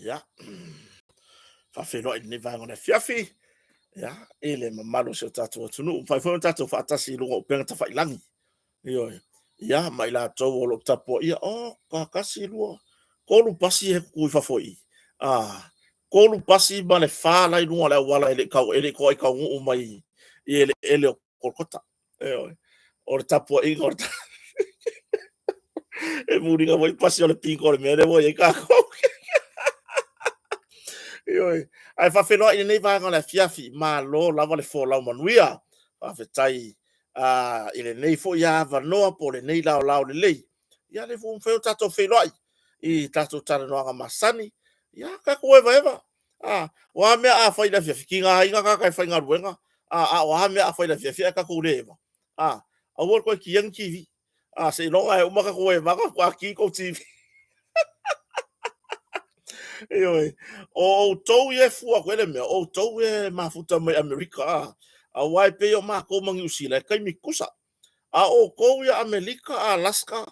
Ia, faafeiloai i lenei vaega o le afiafi, ia, i le mamalu o si o tatou atunuu. Mafai foi ona tatou faatasi i luga o upega tafailagi. Ioe. Ia, ma i latou o lo o tapuaia, oh, 1, 2, 3 pasi e tutu i fafo i i. Ah, 3 pasi ma le 4 la i luga o le auala e le i toai taunuu mai i eleele o Kolokota. Ioe. O le tapuaiga o le e muliga foi pasi o le pito o le mea lea ua i ai tatou. Ioe. Ae faafeiloai i lenei vaega o le afiafi, malo lava le folau manuia. Faafetai i lenei foi avanoa po o lenei laolao lelei. Ia lea foi ua mafai ona tatou feiloai i tatou talanoaga masani. Ia, tatou evaeva. O a mea a fai i le afiafi, tigaina tagata e faigaluega, a o a mea a fai i le afiafi ae tatou le eva, aua le toe kiia ni TV. Seiloga e uma tatou evaga faatoa ki tou TV. Ioe. O outou ia e fua atu i ai le mea, o outou ia e mafuta mai Amerika, aua e pei o matou ma Niu Sila e taimi tutusa. A o outou ia Amerika, Alaska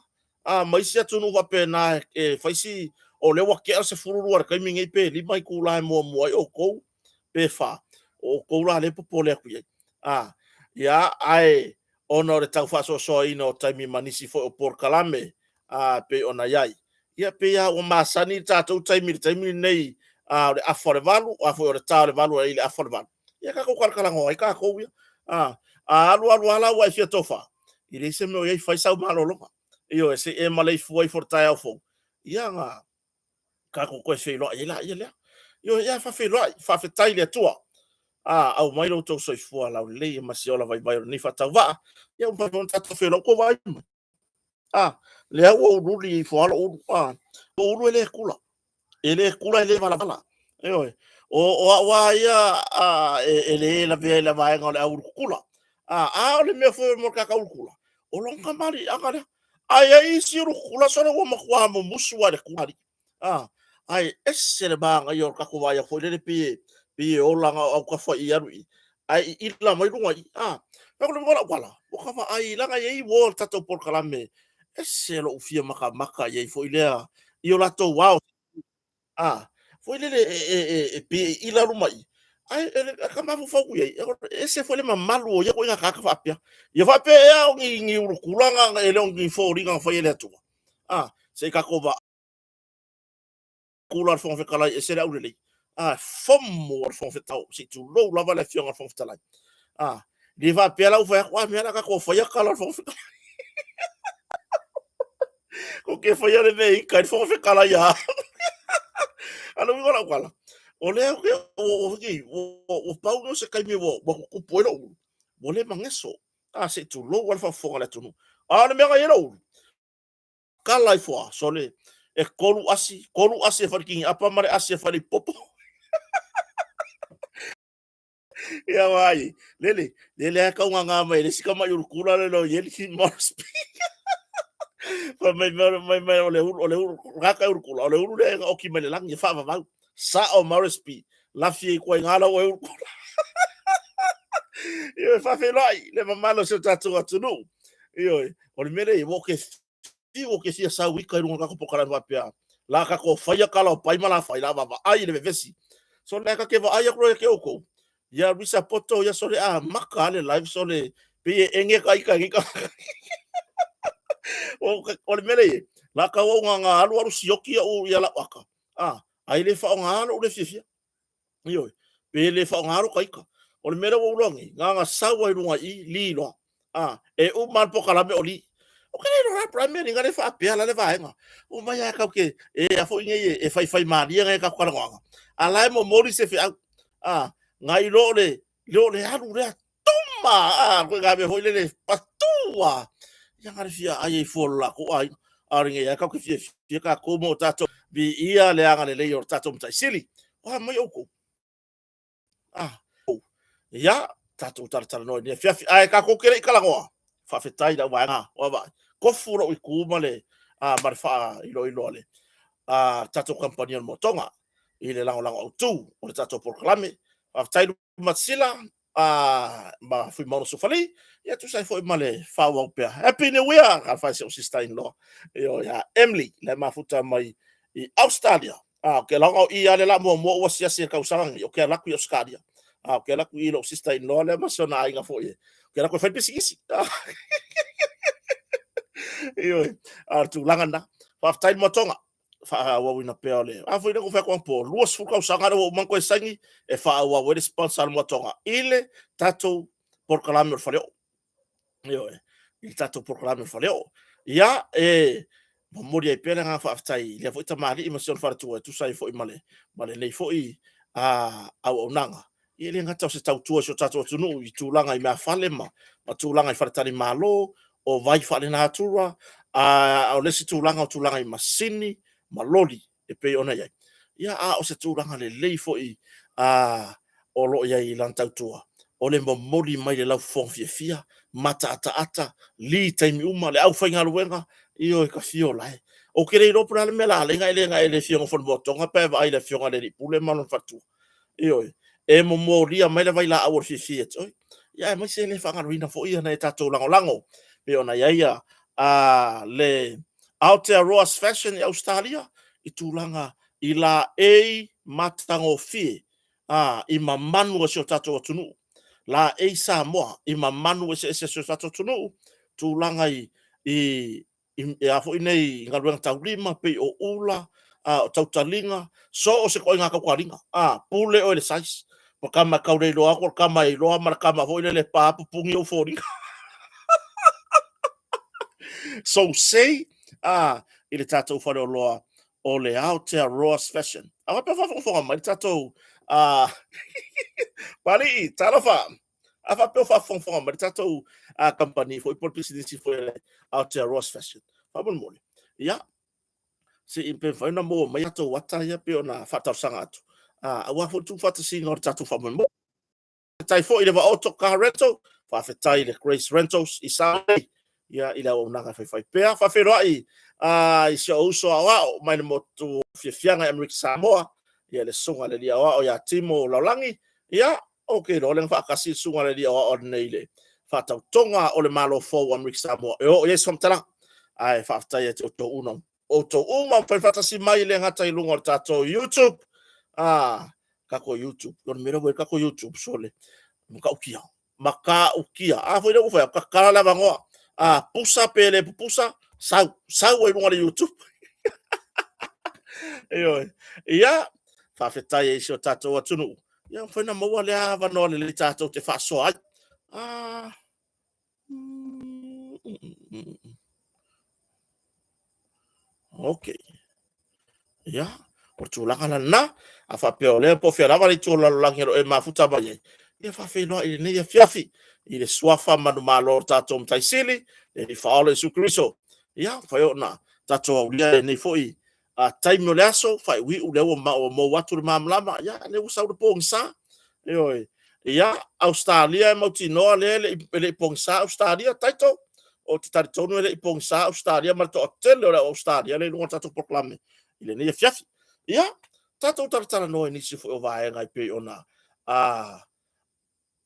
ma isi atunuu faapena e fai si... o lea ua tea le 12 i le taimi lenei pe 5 itula e muamua ai outou pe 4, o outou la lea e popole atu i ai. Ia, ae ona o le tau faasoasoaina o taimi ma nisi foi o polokalame pei ona i ai, ia pei lava ua masani le tatou taimi i le taimi lenei o le afa o le 8, o le ta o le 8 i le afa o le 8, ia tatou talatalanoa ai tatou ia. A alu alu lava la ua e fia tofa, e leai se mea o i ai, fai sau malologa. Ioe, se i e maleifua ifo i le taeao fou, ia ona tatou toe feiloai ai laia lea. Ioe, ia faafeiloai, faafetai i le Atua. Aumai lo outou soifua laulelei ma se ola vaivai o lenei faatauvaa. Ia ua mafai foi ona tatou feiloai. Ua outou vaai mai? Lea ua ou luli ifo lava lou ulu. Lou ulu e le kula. E le kula, e le valavala. Ioe. O au lava ia e le lavea i le vaega o le au ulu kukula. A o le mea foi mo le tagata ulu kula, o lona tamaliiaga lea. Ae i ai isi ulu kukula sole ua matua mumusu lava i le kula alii. Ae ese le manaia o le tatou vaai atu foi lele pei e ola na o autafa i alu i, ae iila mai luga i i. Fai atu le lau tala, ua ta vaai leaga e i ai uo o le tatou polokalame, ese lou fia matamata i ai foi lea i o latou ao foi lele e pei e iila luma i, ae ta mafaufau i ai, e ese foi le mamalu o ia ituaiga tagata faapea. Ia faapea ea o ni ulukula e le o ni foliga na faia e le Atua. Se i tatou vaai kula a le Fofoga Fetalai, ese le aulelei. Fomo a le Fofoga Fetalai, se i tulou lava le Afioga i le Fofoga Fetalai. Le faapea la ua fai atu, a mea la tatou faia tala a le Fofoga Fetalai. Ko ke faia le mea ika i le Fofoga Fetalai a. A le uiga o lau tala, o lea ua pau lea o se taimi ua tutupu ai lou ulu, ua le mageso. Se i tulou lava le faafofoga a le atunuu. A o le mea na i ai lou ulu, kala ifo a, sole, e 3 asi, 3 asi e fai i le tini'apa ma le asi e fai i le ipopo. Ia vai, lele, lele lava e taugaga mai e le isi tamai ulukula le lo ieli Moresby. Fai mai, mai, mai, o le ulu, o le ulu, gata e ulukula, o le ulu lea e oki mai le lagi e faavavau. Sa'o Moresby, lafi e ituaiga lau e ulukula. Ioe, faafeiloai le mamalu o si o tatou atunuu. Ioe, o le mea lea, ua ou ke fiu, ou ke fia sau ika i luga o le tatou polokalame faapea, la tatou faia tala o pai ma lafai, la vaavaai i le vevesi. So lea ta te vaai atu loa ia te outou, ia Luisa Poto, ia sole amata lava le live sole, pei e ege ta ita e nei tagata. O le mea lea e i ai, la tau au na alu alu sioki au ia lau aka, ai le faaaoga lou le fiafia. Ioe, pe le faaaoga lou ita. O le mea lea ua ou iloa nei, na ona sau lava i luga i i, li loa. E uma lava le polokalame o li. Ou te le iloa la po o le a le mea na le faapea la le vaega. Omai lava tatou te, e a foi nei e faifai malie nai a tatou talanoaga, a o la e momoli se feau. Nai lo le, lo le alu lea tuma, ituaiga mea foi lele, patu lava. Ia na o le fia ai ai fua o lo latou aiga. A o lenei lava tatou te fiafia tatou ma o tatou viia le agalelei o le tatou Matai Sili. O a mai outou? Ia, tatou talatalanoa i lenei afiafi. Ae tatou te le i talanoa, faafetai i lau vaega, ua vaai, kofu lou itu ma le, ma le faailoilo a le tatou kamupani o le Motoga i le lagolago autu o le tatou polokalame. Faafetai Lumatasila ma Fuimaono Sufali, ia tusa ai foi ma le faaauau pea. Happy New Year, talofa e si ou sister in law, ia Emily, le mafuta mai i Australia. A, ou te laga o i lava le la muamua ou asiasi i le tausaga lenei, ou te alu atu i Ausetalia. A, ou te alu atu i lou sister in law lea ma si ona aiga foi. Ou te alu atu e fai pisinisi. Ioe, a o le tulaga lena. Faafetai le moatoga. Faaauauina pea o le... A foi lea na ou fai atu anapo, 20 tausaga lea ua uma ona toe saini e faaauau ai le sponsor a le moatoga i le tatou polokalame o le faleoo. Ioe, i le tatou polokalame o le faleoo. Ia, e momoli ai pea le agaga faafetai i lea foi tamalii ma si ona faletua e tusa ai foi ma le, ma lenei foi auaunaga. Ia e le gata o se tautua i si o tatou atunuu i tulaga i meafale ma tulaga i faletalimalo, o vai faalenatura, a o le isi tulaga o tulaga i masini ma loli e pei ona i ai. Ia, a o se tulaga lelei foi o lo o i ai i lana tautua, o le momoli mai le laufofoga fiafia, mataataata, li taimi uma, le aufaigaluega, ioe, ta fia o la e. Ou te le iloa po o le a le mea o le a ala ai ona e le fia nofo i le moatoga pe a e vaai i le afioga i le alii pule ma lona faletua. Ioe, e momolia mai le vailaau o le fiafia ia te oe. Ia aemaise e le faagaloina foi nai a tatou lagolago pei ona i ai le Aotearoa's Fashion i Ausetalia i tulaga i laei matagofie i mamanu a si o tatou atunuu, laei Samoa i mamanu eseese a si o tatou atunuu, tulaga i a foi nei galuega taulima pei o ula, o tautaliga, so o se ituaiga tautaliga, pule oe i le size. O le tama e tau le iloa atu o le tama e iloa ma le tama foi lele e pa pupuni ou foliga. So say i le tatou faleoloa o le Aotearoa's Fashion. A faapea o faafogafoga mai le tatou Palii, talofa! A faapea o faafogafoga mai le tatou kamupani foi po o le pisinisi foi a le Aotearoa's Fashion, faamolemole, ia, se i pe mafai ona maua mai tatou ata ia pei ona faatalosaga atu, aua foi le tuufaatasiga o le tatou faamoemoe. Faafetai foi i le Vaoto Car Rental, faafetai i le Grace Rentals i Samoa nei, ia, i le auaunaga e faifaipea. Faafeiloai i si ou uso aoao mai le motu fiafiaga i Amerika Samoa, ia le susuga i le alii aoao ia Timo Laulagi. Ia, ou te iloa o lea na faatasi le susuga i le alii aoao nei i le faatautoga o le Malo fou o Amerika Samoa e oo i ai se faamatalaga. Ae faafetai ia te outou uma, outou uma ua fai faatasi mai e le gata i luga o le tatou YouTube, tatou YouTube, o le mea lea ua i ai le tatou YouTube, sole, matautia, matautia. A foi lea ua fai atu, tatala le avanoa. A pusa pe le pupusa, sau, sau ai luga o le YouTube. Ioe. Ia, faafetai ai si o tatou atunuu. Ia, mafai ona maua lea avanoa lelei tatou te faasoa ai. Ah, Ok. Ia, o le tulaga la lena. A faapea o lea po o fea lava le itu o le lalolagi o lo o e mafuta mai ai, ia faafeiloai i lenei afiafi i le suafa manumalo o le tatou Matai Sili, le Alii Faaola Iesu Keriso. Ia, mafai ona tatou aulia lenei foi taimi o le aso, faaiuiu lea ua mou atu le malamalama, ia, lea ua sau le pogisa. Ioe. Ia, Ausetalia e mautinoa lea e le i pogisa Ausetalia, Taito. Ou te talitonu e le i pogisa Ausetalia ma le toatele o le au Ausetalia lea i luga o le tatou polokalame i lenei afiafi. Ia, tatou talatalanoa i nisi foi o vaega e pei ona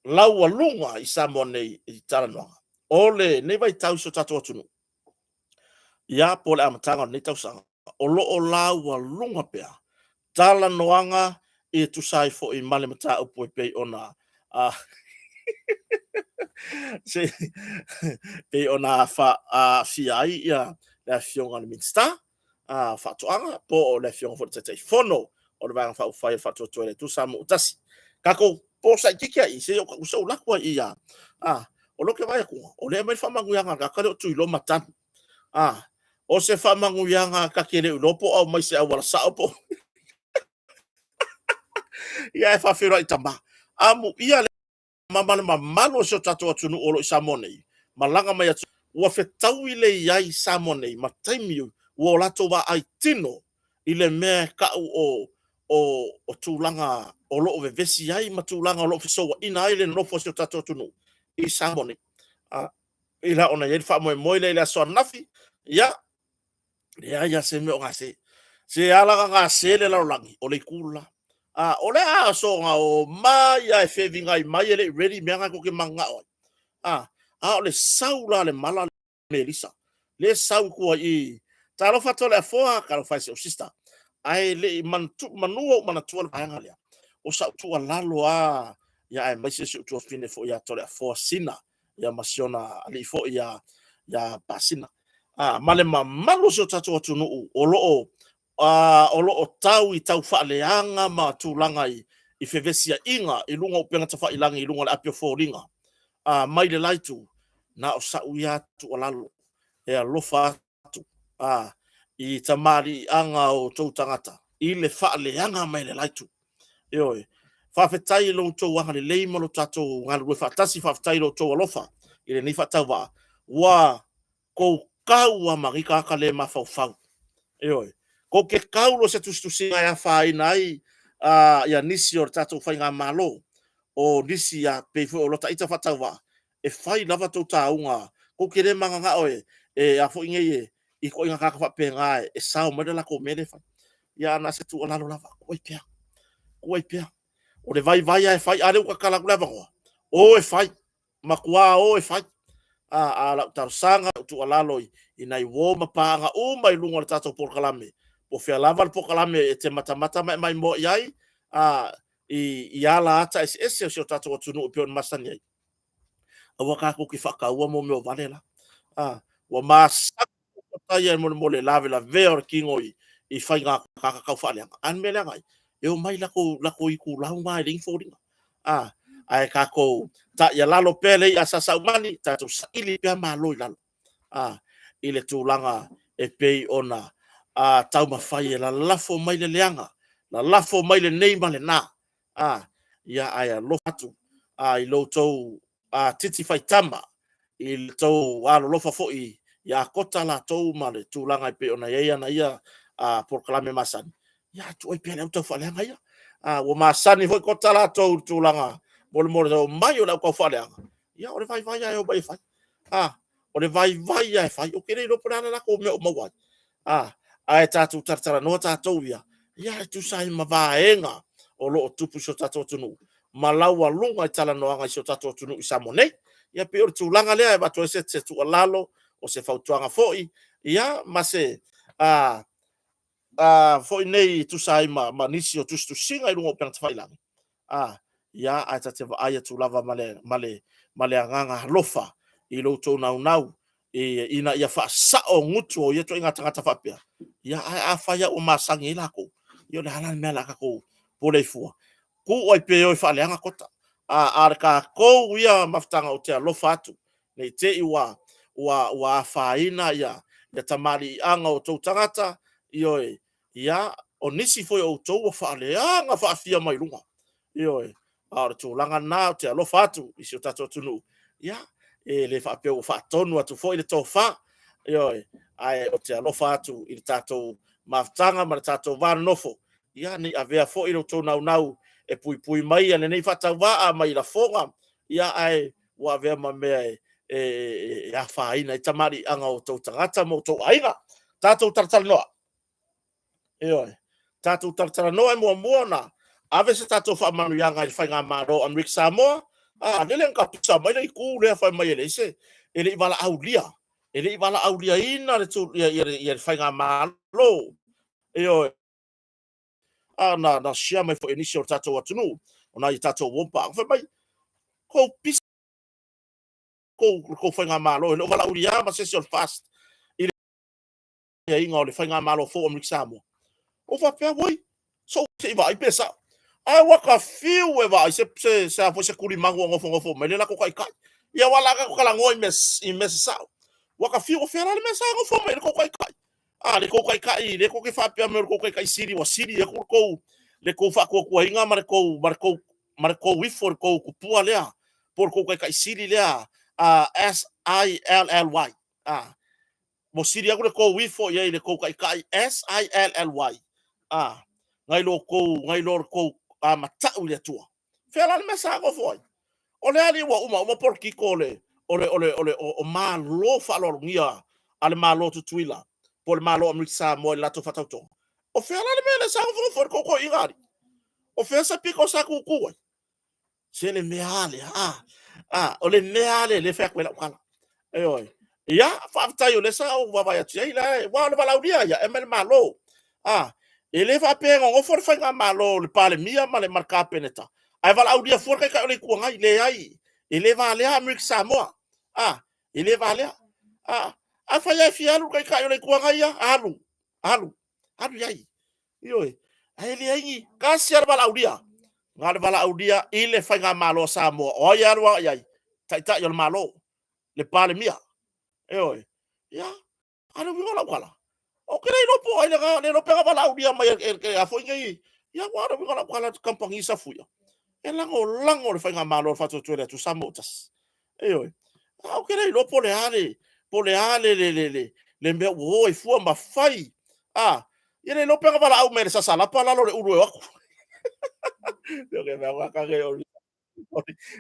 laualuga i Samoa nei i talanoaga o lenei vaitau i si o tatou atunuu. Ia, po o le amataga o lenei tausaga, o lo o laualuga pea talanoaga e tusa ai foi ma le mataupu e pei ona se pei ona aafia ai ia le afioga i le Minisita o Faatoaga po o le afioga foi i le Taitaifono o le Vaega Faaupufai o le Faatuatua i le Atua Samoa ua Tasi. Tatou posa itiiti ai, se i ou alu atu ai i ia, o lea ou te vaai atu, o lea e aumai le faamanuiaga a le tagata lea o Tuiloa Matanu. O se faamanuiaga ta te le o iloa po o aumai se auala sao po Ia e faafeiloai tama. Amuia le ma le mamalu o si o tatou atunuu o lo o i Samoa nei, malaga mai atu ua fetaui le i ai i Samoa nei ma taimi ua o latou vaai tino i le mea e tau o tulaga o lo o vevesi ai ma tulaga o lo o fesouaina ai le nonofo a si o tatou atunuu i Samoa nei. I la ona i ai le faamoemoe lea i le aso ananafi, ia, leai lava se mea o gase. Se ala na gase le lalolagi, o le itu le la. A, o le a soona omai lava e fevigai mai e le i ready mea na tou te mananao ai. A, a o le sau la a le mala Melisa, lea e sau i tua i i. Talofa Toleafoa, talofa e si ou sister. Ae le i manu ou manatua le vaega lea, o sau tuualalo lava, ia aemaise si ou tuafafine foi ia Toleafoa Sina, ia ma si ona alii foi ia Pasina, ma le mamalu o si o tatou atunuu o lo o tau i taufaaleaga ma tulaga i fevesiaiga i luga o upega tafailagi i luga o le api o foliga mai le la itu, na o sau ia tuualalo e alofa atu i tamaliiaga o outou tagata i le faaleaga mai le la itu. Ioe. Faafetai i lo outou agalelei ma lo tatou galulue faatasi, faafetai i lo outou alofa i lenei faatauvaa, ua tou tau lava ma nei tagata le mafaufau. Ioe. Tou te tau loa i se tusitusiga e afaina ai ia nisi o le tatou faigamalo, o nisi e pei foi o lota ita faatauvaa, e fai lava tou tauga, tou te le mananao e a foi nei e i ituaiga tagata faapena e sao mai le latou mea lea e fai. Ia ae na o se tuualalo lava, tuu ai pea, tuu ai pea. O le vaivai lava e fai, a lea ua tatala atu le avanoa, o e fai, matua o e fai. A o lau talosaga, lau tuualalo i nai uo ma paaga uma i luga o le tatou polokalame, po o fea lava le polokalame e te matamata ma e maimoa i ai, i ala ata eseese o si o tatou atunuu e pei ona masani ai, aua tatou te faataua mea o vale la. Ua masani ia mo le lavelavea o le tino i faiga tagata taufaaleaga. A o le mea leaga ai, e omai latou itulau na e leai ni foliga. Ae tatou taialalo pea le i'a a Sasaumani, tatou saili pea malo i lalo i le tulaga e pei ona taumafai e lalafo mai le leaga, lalafo mai lenei ma lena, ia ae alofa atu i lo outou titi faitama, i lo outou alolofa foi ia Kota latou ma le tulaga e pei ona i ai ana ia polokalame masani, ia tuu ai pea le au taufaaleaga ia. Ua masani foi Kota latou i le tulaga mo le omai o le au taufaaleaga, ia o le vaivai lava e omai e fai. O le vaivai lava e fai. Ou te le iloa po o le a le latou mea o maua ai, ae tatou talatalanoa tatou ia, ia e tusa ai ma vaega o lo o tupu i si o tatou atunuu ma laualuga i talanoaga i si o tatou atunuu i Samoa nei. Ia pei o le tulaga lea e avatu ai se tuualalo, o se fautuaga foi, ia ma se foi nei e tusa ai ma nisi o tusitusiga i luga o upega tafailagi, ia ae ta te vaai atu lava ma le agaga alofa i lo outou naunau ina ia faasao gutu o ia ituaiga tagata faapea. Ia ae afai lava ua masani ai latou, ia o le a la le mea o le a tatou pule ai fua? Tuu ai pea e o e faaleaga Kota. A o le tatou ia mafutaga, ou te alofa atu, ne i te i ua afaina ia tamaliiaga o outou tagata, ioe, ia, o nisi foi o outou ua faaleaga faafia mai luga. Ioe, a o le tulaga lena, ou te alofa atu i si o tatou atunuu, ia, e le faapea ua faatonu atu foi le tofa, ioe, ae ou te alofa atu i le tatou mafutaga ma le tatou va nonofo, ia, ne i avea foi lo outou naunau e puipui mai lenei faatauvaa mai lafoga, ia, ae ua avea ma mea e afaina ai tamaliiaga o outou tagata ma outou aiga. Tatou talatalanoa. Ioe. Tatou talatalanoa e muamua ona ave se tatou faamanuiaga i le faigamalo o Amerika Samoa. Lele na tapisa mai le itu lea fai mai e leai se, e le i valaaulia, e le i valaauliaina le, ia, ia, ia le faigamalo. Ioe. Na share mai foi e nisi o le tatou atunuu, o nai tatou uo ma paaga, fai mai, tou pisa le tou faigamalo, e le o valaaulia ma se isi o le FAST i le aiaiga o le faigamalo fou o Amerika Samoa. Ou faapea, oi, sou se i vaai pe sao. Ae ua ta fiu e vaai se se a foi se tulimanu o nofonofo mai le latou taitai. Ia aua o le a tatou talanoa i mea sasao. Ua ta fiu, o fea la le mea sa nofo mai ai le tou taitai? A, le tou taitai, lea tou te faapea mai o le tou taitai sili ua sili atu le tou faatuatuaina ma le tou ifo i le tou tupua lea, po o le tou taitai sili lea, SILLY. A, ua sili atu le tou ifo i ai i le tou taitai SILLY, a, nai lo le tou matau i le Atua. Fea la le mea sa nofo ai? O le alii ua uma polokiki o le o Malo faaaloalogia a le Malo o Tutuila po o le Malo o Amerika Samoa i le latou faatautoga. O fea la le mea lea sa nofonofo ai le tou toeaina alii? O fea se pito sa tutu ai? Se le mea lava lea, o le mea lava lea o lea e fai atu ai lau tala. Ioe. Ia, faafetai o lea sa ou vaavaai atu i ai, aua o le valaaulia ia e aumai le Malo. E le faapea e nonofo le faigamalo le Palemia ma le Kapeneta ae valaaulia fua le Taitai o le Itu Agai. Leai, e le valea Amerika Samoa. A, e le valea. A, afai lava e fia alu le Taitai o le Itu Agai ia, alu, alu, alu i ai. Ioe, ae leai ni, tasi lava le valaaulia, na o le valaaulia i le faigamalo a Samoa. O ai e alu agai i ai? Taitai o le Malo, le Palemia. Ioe. Ia, a o le uiga o lau tala, ou te le iloa po o ai lena, le iloa pe na valaaulia mai e a foi nei, ia aua o le uiga o lau tala i le kamupani Safuia, e lagolago i le faigamalo a le Faatuatua i le Atua Samoa ua Tasi. Ioe. Ae ou te le iloa po o le a le, po o le a le mea ua o ai fua ma fai. A, ia le iloa pe na valaau mai e le sasalapa lalo o le ulu e o atu.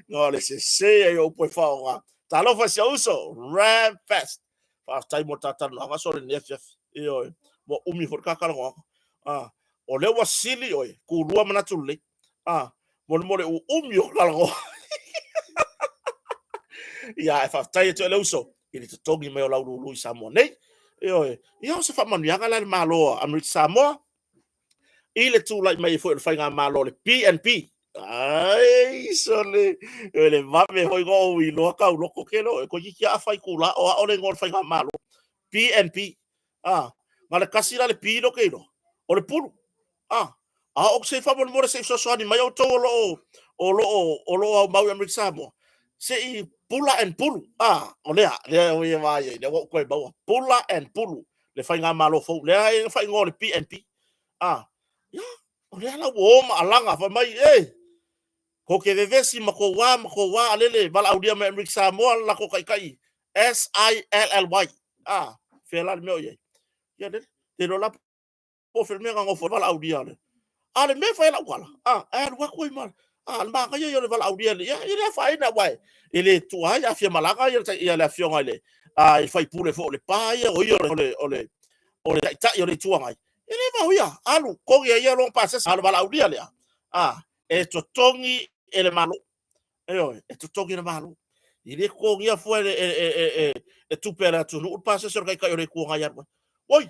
Na o le sese ai o upu e faaaoga. Talofa i si ou uso, Ram Fest. Faafetai mo le ta talanoaga sole i lenei afiafi. Ioe, ua umi foi le ta talanoaga. Ah, o lea ua sili oe, kulua manatu lelei. Ah, molemole uumi o talanoa. Ia, ae faafetai atu e le uso i le totogi mai o lau lulu i Samoa nei. Ioe, ia o se faamanuiaga la i le Malo a Amerika Samoa i le tulai mai foi o le faigamalo o le PNP. Ai, sole, le vave foi ona ou iloa tauloto tele oe, toeitiiti lava afa itula o ao le igoa o le faigamalo, PNP. Ah, na o le tasi la le P lea ou te iloa, o le pulu. Ah, a o se i faamolemole se i fesoasoani mai outou o lo o o lo o o lo o aumau i Amerika Samoa, se i pula and pulu. Ah, o lea, lea ua ia vaai ai, lea ua ou toe maua, pula and pulu le faigamalo fou lea e faaigoa o le PNP. Ah, ia, o lea la ua o ma alaga fai mai, e, kou te vevesi ma kou a ma kou a, alele valaaulia mai Amerika Samoa le latou taitai SILLY. Ah, fea la le mea o i ai? Ia lele, te iloa la po o fea le mea na nofo ai valaaulia le. A o le mea e fai ai lau tala, a, e alu atu ai ma, a, le manaia ia o le valaaulia, ia, e le afaina aua e le tuua ai, a fia malaga ia le afioga i le sui usufono foi o Lepa ia, o ia o le, o le, o le Taitai o le Itu Agai, e le vaoia, alu, togi e ia lona pasese. A o le valaaulia lea, a, e totogi e le Malo. Ioe, e totogi e le Malo. E le totogia fua e tupe a le atunuu le pasese o le Taitai o le Itu Agai e alu ai. Oi,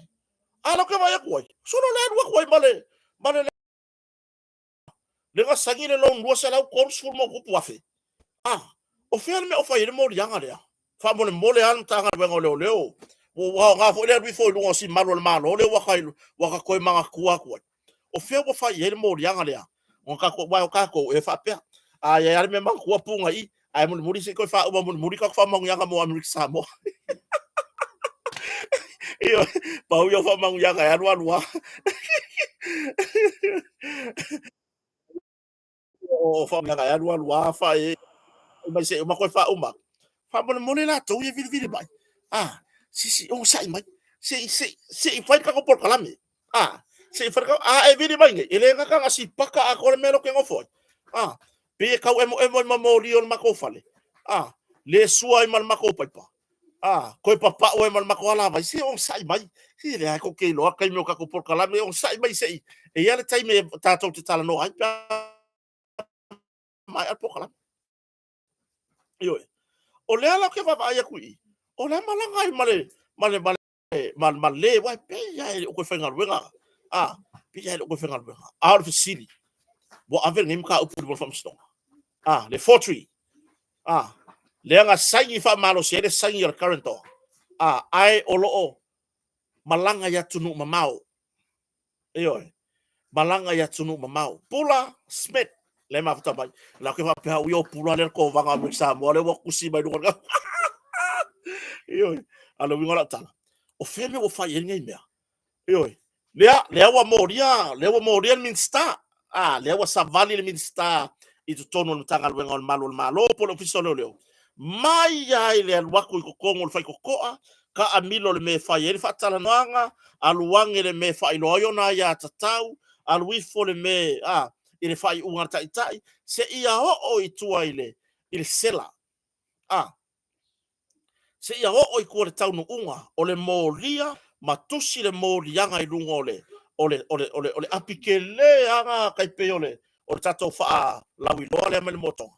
a lea ou te vaai atu ai, solo le alu atu ai ma le, ma le lea na saini le loan 230 ma ona tupu afe. A, o fea le mea o fai ai le moliaga lea? Faamolemole lava le Matagaluega o Leoleo, ua aoga foi le alu ifo i luga o si malu o le Malo lea ua ta toe manatua atu ai. O fea ua fai i ai le moliaga lea? Ona tatou, aua o tatou e faapea, a i ai lava le mea manatua puna i i, ae mulimuli se i toe faauma mulimuli tatou faamanuiaga mo Amerika Samoa. Ioe, pau ia o faamanuiaga e alu alu lava. O faamanuiaga e alu alu lava fai mai se i uma toe faauma. Faamolemole latou ia e vilivili mai. Ah, sisi, onosai mai. Se i, se i, se i fai le tatou polokalame. A, se i fai le tatou, a e vili mai nei, e le gata na sipaka atoa le mea lea ou te nofo ai. A, pei e tau emoemo ai ma moli o le matou fale. A, le sua ai ma le matou paipa. A, toe papau ai ma le matou alavai, se onosai mai. Se leai tou te iloa taimi o tatou polokalame, onosai mai se i, e i ai le taimi e tatou te talanoa ai pe a maea le polokalame. Ioe. O lea la ou te vaavaai atu i i, o la e malaga ai ma le, ma le, ma le, ma, ma le, uae pei lava e le o toe faigaluega, a, pei lava e le o toe faigaluega. A o le fesili, ua ave lenei mataupu i luma o le faamasinoga? A, le forgery, a, lea na saini faamalosi ai le saini o le guarantor, a, ae o lo o malaga i atunuu mamao. Ioe, malaga i atunuu mamao. Pula Smith, lea e mafuta mai. La ke faapea ui o Pula lea le kovaga o Amerika Samoa lea ua tusi mai luga. Ioe, a le uiga o lau tala, o fea mea ua fai ai lenei mea? Ioe, lea, lea ua molia, lea ua molia le Minisita. Ah, lea ua savali le Minisita i totonu o le Matagaluega o le Malu o le Malo po o le Ofisa o Leoleo. Mai lava i le alu atu i totonu o le faitotoa, taamilo i le mea e fai ai le faatalanoaga, alu ane i le mea e faailoa ai ona aiatatau, alu ifo i le mea, a, i le faaiuga a le taitai, seia oo i tua i le, i le sela, a, seia oo i tua i le taunuuga o le molia ma tusi le moliaga i luga o le, o le, o le, o le, o le api tele lava tai pei o le, o le tatou faalauiloa lea mai le motoga.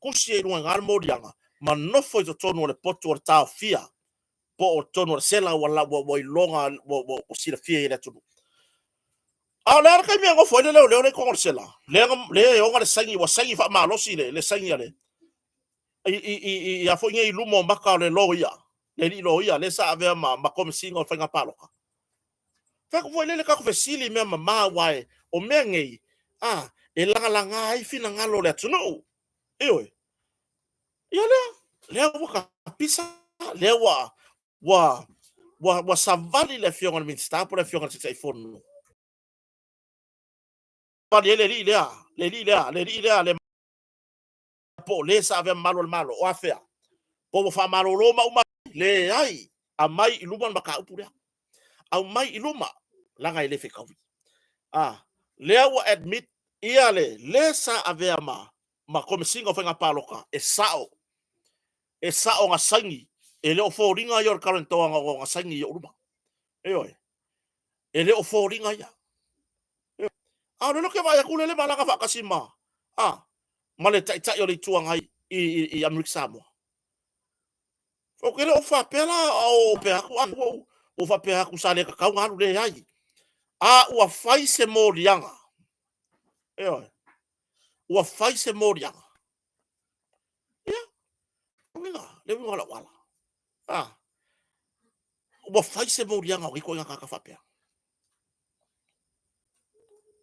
Tusi ai i luga i ina le moliaga ma nofo i totonu o le potu o le taofia po o totonu o le sela ua, ua, ua iloga, ua, ua, ua silafia i le atunuu. A o le a le taimi e nofo ai le leoleo lea i totonu o le sela, lea lea e ona le saini, ua saini faamalosi le saini a le i a foi nei i luma o maka o le loia, le alii loia lea sa avea ma Komesina o Faiga Palota. Fai atu foi lea i le tatou fesili i mea mama, aua o mea nei, a, e lagalaga ai finagalo o le atunuu. Ioe. Ia lea ua tapisa, lea ua savali le Afioga i le Minisita po o le Afioga i le Taitaifono. Savali ai le alii lea, le alii lea, le alii lea, le po o le sa avea ma malu o le Malo, o afea? Po ua faamalolo ma uma? Leai, aumai i luma le mataupu lea. Aumai i luma, leaga e le fetaui. A, lea ua admit ia le sa avea ma Komesina o Faiga Palota, e sao, e sao na saini, e le o foliga ia o le guarantor na saini i ou luma. Ioe, e le o foliga ia. A o lea ou te vaai atu lele malaga faatasi ma le Taitai o le Itu Agai i Amerika Samoa. Ou te le o faapea la o pea atu, ua ou faapea atu sa le tatau ona alu, leai. A ua fai se moliaga, ioe, ua fai se moliaga. Ia, uiga, le uiga o lau ala. Ua fai se moliaga o nei ituaiga tagata faapea.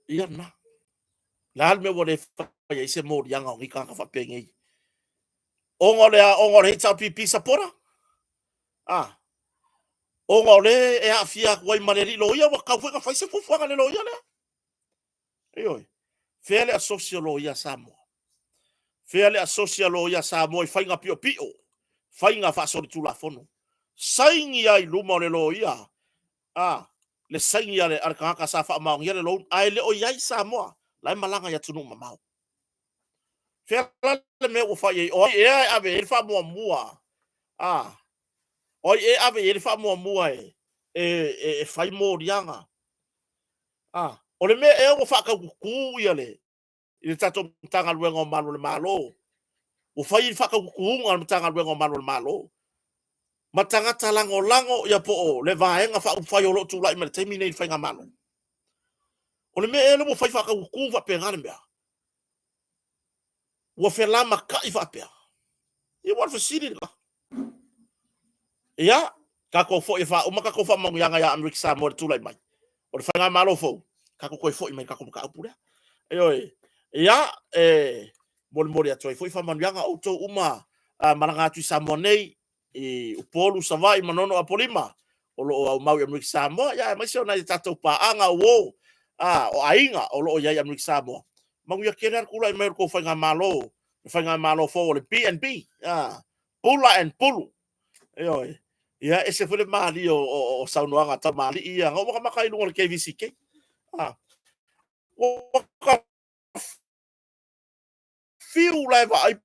Ia lena. Le a le mea ua le fai ai se moliaga o nei tagata faapea nei? Ona o le HRPP supporter? Ah. Ona o le e aafia atu ai ma le alii loia, ua tatau foi ona fai se fuafuaga a le loia lea. Ioe. Fea le asosi o loia a Samoa? Fea le asosi a loia a Samoa i faiga piopio, faiga faasolitulafono? Saini lava i luma o le loia, a, le saini a le tagata sa faamaonia le loan, ae le o i ai Samoa, la e malaga i atunuu mamao. Fea la le mea ua fai ai? O ai ea e ave i ai le faamuamua? A, o ai ea e ave i ai le faamuamua e fai moliaga? A, o le mea ea ua faataututu ia le i le tatou Matagaluega o Malu o le Malo, ua fai le faataututuga a le Matagaluega o Malu o le Malo ma tagata lagolago ia po o le Vaega Faaupufai o lo o tulai mai i le taimi nei i le faigamalo. O le mea ea lea ua fai faataututu faapena le mea? Ua felamata'i faapea? Ia ua o le fesili lena. Ia, tatou foi e faauma tatou faamanuiaga ia Amerika Samoa i le tulai mai o le faigamalo fou, tatou toe foi mai i le tatou mataupu lea. Ioe. Ia, e molimoli atu ai foi faamanuiaga outou uma malaga atu i Samoa nei, i Upolu, Savaii, Manono, Apolima, o lo o aumau i Amerika Samoa, ia aemaise o nai a tatou paaga uo, o aiga o lo o i ai i Amerika Samoa. Manuia tele lava le tulai mai o le tou faigamalo, le faigamalo fou o le BNB, Bula and Pulu. Ioe. Ia, ese foi le malie o saunoaga a tamalii ia, na ou matamata i luga o le KVCK. Ua ta fiu la e vaai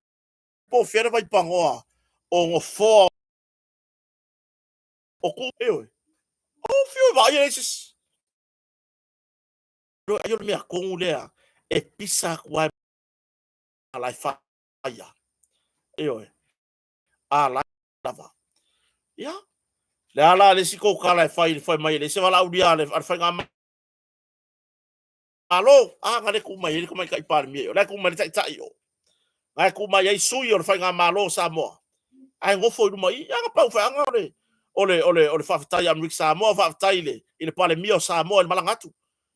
po o fea le vaipanoa o nofoa o ku, ioe. O fiu e vaai e leai se isi. Ai o le mea tonu lea e pisa atu ai la e faia. Ioe. A la lava. Ia. Le a la le isi tou tala e fai i le fai mai e leai se valaaulia a le faigamalo. A, na le tuu mai ai le Tamaitai Palemia i o. La e tuu mai le Taitai i o. Na e tuu mai ai sui o le faigamalo o Samoa. Ae nofo i luma i i. Ia na pau feaga o le faafetai a Amerika Samoa, faafetai i le Palemia o Samoa i le malaga atu.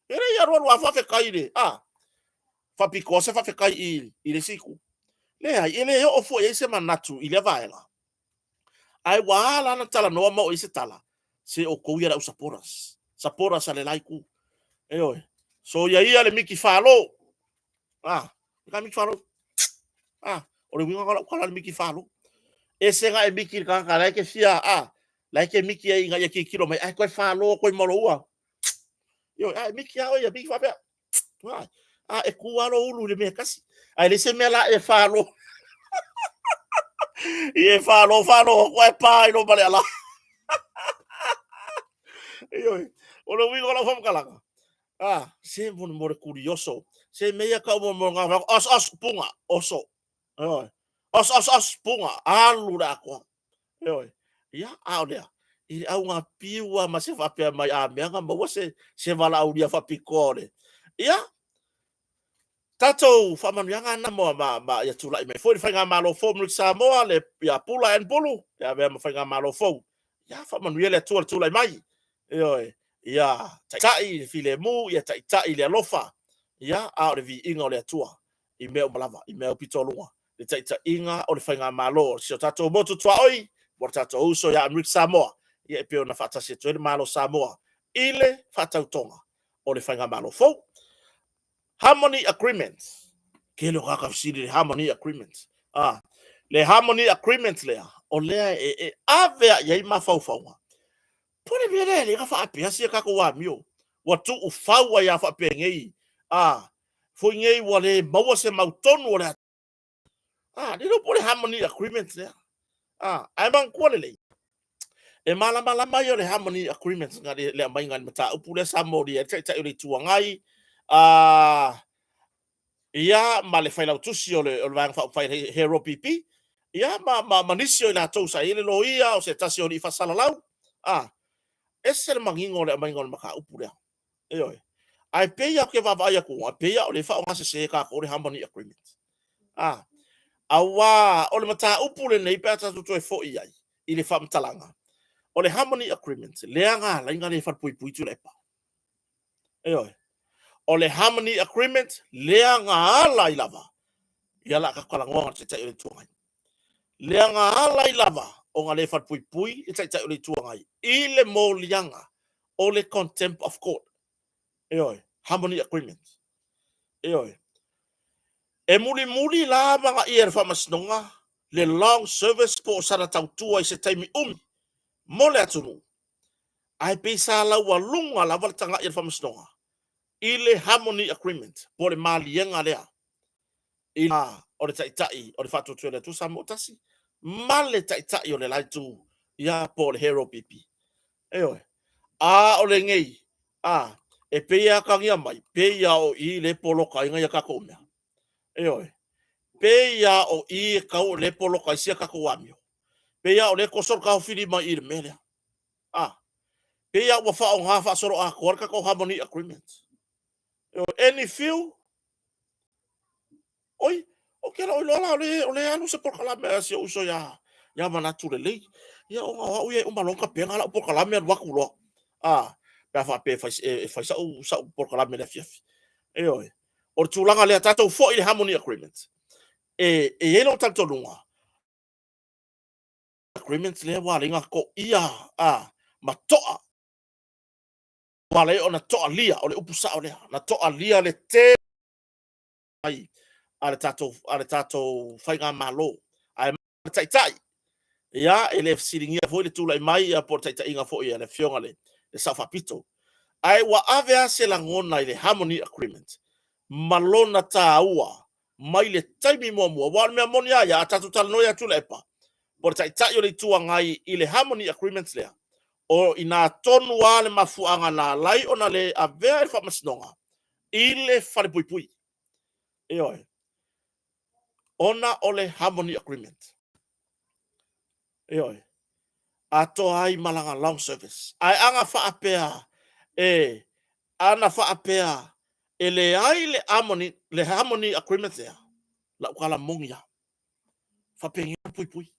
E le i alualu lava faafetai i le, a, faapitoa se faafetai i le isi itu. Leai, e le oo foi i ai se manatu i lea vaega. Ae ua ala ona talanoa ma oo i ai se tala, se outou ia le au supporters, supporters a le la itu. Ioe, soia ia le miki falo. Ah, ka miki falo. Ah, o le uiga o lau tala le miki falo. Ese na e miki i le tagata la e ke fia, ah, la e ke miki ai ina ia tilotilo mai, ae toe falo atu ai ma lou Ioe, a e miki lava oe ia miki faapea. A e tu lava lou ulu i le mea e tasi. Ae leai se mea la e falo. I e falo, falo atu ae pa i lou maleala. Ioe, o le uiga o lau faamatalaga, se mo le kurioso, se mea ia tau mo ngā os, os, punga, oso. Ioe, os, os, os, punga, alu le atoa. Ioe, ia, a o lea, I le augapiu lava ma se faapea mai a mea na maua se se valaaulia faapitoa o le ia tatou faamanuiaga na mo ma, ma ia tulai mai foi le faigamalo fou Amerika Samoa le ia Pula and Pulu ia avea ma faigamalo fou. Ia faamanuia le Atua i le tulai mai. Ioe, ia taitai i le filemu, ia taitai i le alofa, ia a o le viiga o le Atua i mea uma lava, i mea aupito luga, le taitaiga o le faigamalo o si o tatou motu tuaoi, mo le tatou uso ia Amerika Samoa, ia e pei ona faatasi atu ai le Malo o Samoa i le faatautoga o le faigamalo fou. Harmony Agreement. Tele o tagata fesili i le Harmony Agreement. Ah, le Harmony Agreement lea, o lea e, e ave a i ai mafaufauga. Po le mea lea e le na faapea sia tatou amio. Ua tuufau ai a faapenei. Ah, foi nei ua le maua se mautonu o le Ah, le iloa po o le Harmony Agreement lea. Ah, ae manatua lelei, e malamalama ia o le Harmony Agreement na le, le aumaiga i le mataupu lea sa molia ai le Taitai o le Itu Agai, ah, ia ma le failautusi o le, o le Vaega Faaupufai le HRPP, ia ma, ma, ma nisi o i latou sa i ai le loia o se tasi o alii faasalalau, ah, ese le manino o le aumaiga o le mataupu lea. Ioe. Ae pei lava ou te vaavaai atu, e pei lava o lea e faaaoga sese e tatou le Harmony Agreement. Ah, aua o le mataupu lenei pe a tatou toe foi i ai i le faamatalaga, o le Harmony Agreement lea na ala ai ona le falepuipui Tuilaepa. Ioe. O le Harmony Agreement lea na ala ai lava, ia la tatou talanoa na Taitai o le Itu Agai. Lea na ala ai lava ona le falepuipui le Taitai o le Itu Agai i le moliaga o le contempt of court. Ioe, Harmony Agreement. Ioe. E mulimuli la amanaia e le Faamasinoga le long service po o sana tautua i se taimi umi mo le atunuu, ae pei sa laualuga lava le tagai a le Faamasinoga i le Harmony Agreement po o le maliega lea i o le Taitai o le Faatuatua i le Atua Samoa Tasi ma le Taitai o le la Itu, ia po o le HRPP. Ioe. A o lenei, a, e pei e atagia mai, pei lava o i lea e poloka ai nai a tatou mea. Ioe. Pei lava o i e tau o lea e poloka ai sia tatou amio. Pei lava o lea e toso le taofilima i i le mea lea. A, pei lava ua faaaoga faasoloatoa le tatou Harmony Agreement. Ioe. Any few, Oi, ou te le o iloa la o le, o le alu se polokalame a si ou uso ia, ia Manatu Lelei. Ia ona o au ia e uma loa ona tapena lau polokalame alu atu loa. A, pe a faapea e fai, e fai sau, sau polokalame i le afiafi. Ioe. O le tulaga lea, tatou foi i le Harmony Agreement. E, e i ai lou talitonuga, agreement lea ua ala ai ona toia a, ma toa, ua ala ai ona toalia, o le upu sao lea, na toalia le tele mai a le tatou, a le tatou faigamalo. Ae le taitai, ia, e le fesiligia foi le tulai mai ia po o le taitaiga foi a le Afioga i le Sao Faapito. Ae ua ave lava se lagona i le Harmony Agreement ma lona taua mai le taimi muamua. Aua o le mea moni lava ia, a tatou talanoa ia Tuilaepa, po o le Taitai o le Itu Agai i le Harmony Agreement lea, o i ina tonu lava le mafuaaga na ala ai ona le avea i le Faamasinoga i le falepuipui. Ioe. Ona o le Harmony Agreement. Ioe. Atoa ai ma lana long service. Ae ana faapea e, ana faapea e leai le Harmony, le Harmony Agreement lea, lau tala moni lava. Faapenia le puipui.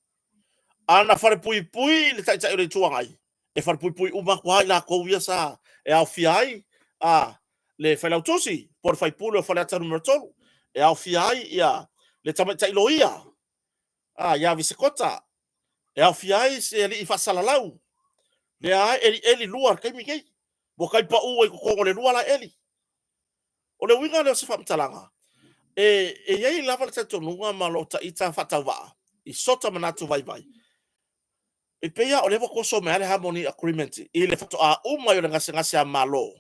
Ana falepuipui le Taitai o le Itu Agai, e falepuipui uma atu lava i latou ia sa e aofia ai a le Failautusi po o le Faipule o Faleata Nu.3, e aofia ai ia le Tamaitai Loia a ia Visekota, e aofia ai se alii faasalalau, lea lava e elieli lua i le taimi nei, ua tai pau ai i totonu o le lua la eli. O le uiga lea o se faamatalaga, e, e i ai lava le talitonuga ma lo ta ita faatauvaa i sota manatu vaivai, e pei lava o lea ua toso mai lava le Harmony Agreement i le faatoa uma ai o le gasegase a Malo,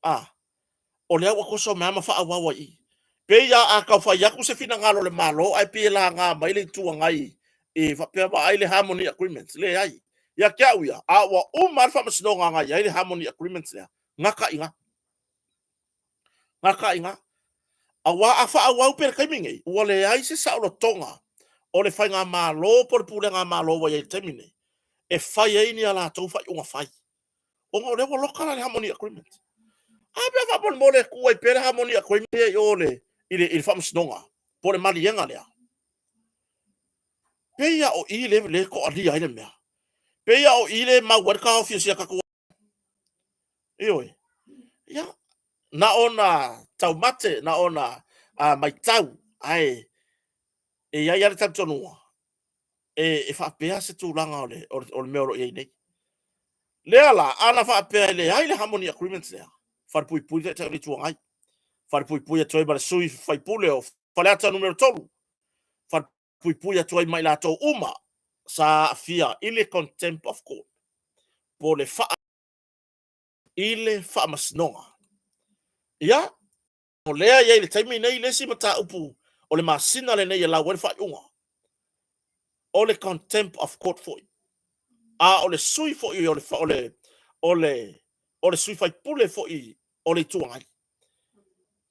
a, o lea ua toso mai lava ma faaauau ai i i. Pei lava a tau fai atu se finagalo o le Malo ae pei e laga mai le Itu Agai e faapea vaai le Harmony Agreement. Leai. Ia te au ia, a ua uma lava le faamasinoga na i ai le Harmony Agreement lea, gata i ina. Gata i ina. Aua a faaauau pea i le taimi nei, ua leai se saolotoga o le faigamalo po o le pulega a Malo ua i ai i le taimi nei. e fai ai ni a latou faaiuga fai, ona o lea ua loka la le Harmony Agreement. A pe a faamolemole e tuu ai pea le Harmony Agreement ia i o i le Faamasinoga po o le maliega lea. Pei lava o i lea e toalia ai le mea. Pei lava o i lea e mau ai le taofi o si a tatou. Ioe. Ia, na ona taumate, na ona matau, ae e i ai lava le talitonuga, e faapea se tulaga o le mea o lo o i ai nei. Lea la, a na faapea e leai le Harmony Agreement lea, falepuipui le Taitai o le Itu Agai, falepuipui atu ai ma le sui usufono o Faleata Nu.3, falepuipui atu ai ma i latou uma sa aafia i le contempt of court, po o le faa i le faamasinoga. Ia, o lea e i ai i le taimi nei le isi mataupu o le masina lenei e lau ai le faaiuga, o le contempt of court foi. A o le sui foi o le, o le, o le, o le sui faipule foi o le Itu Agai.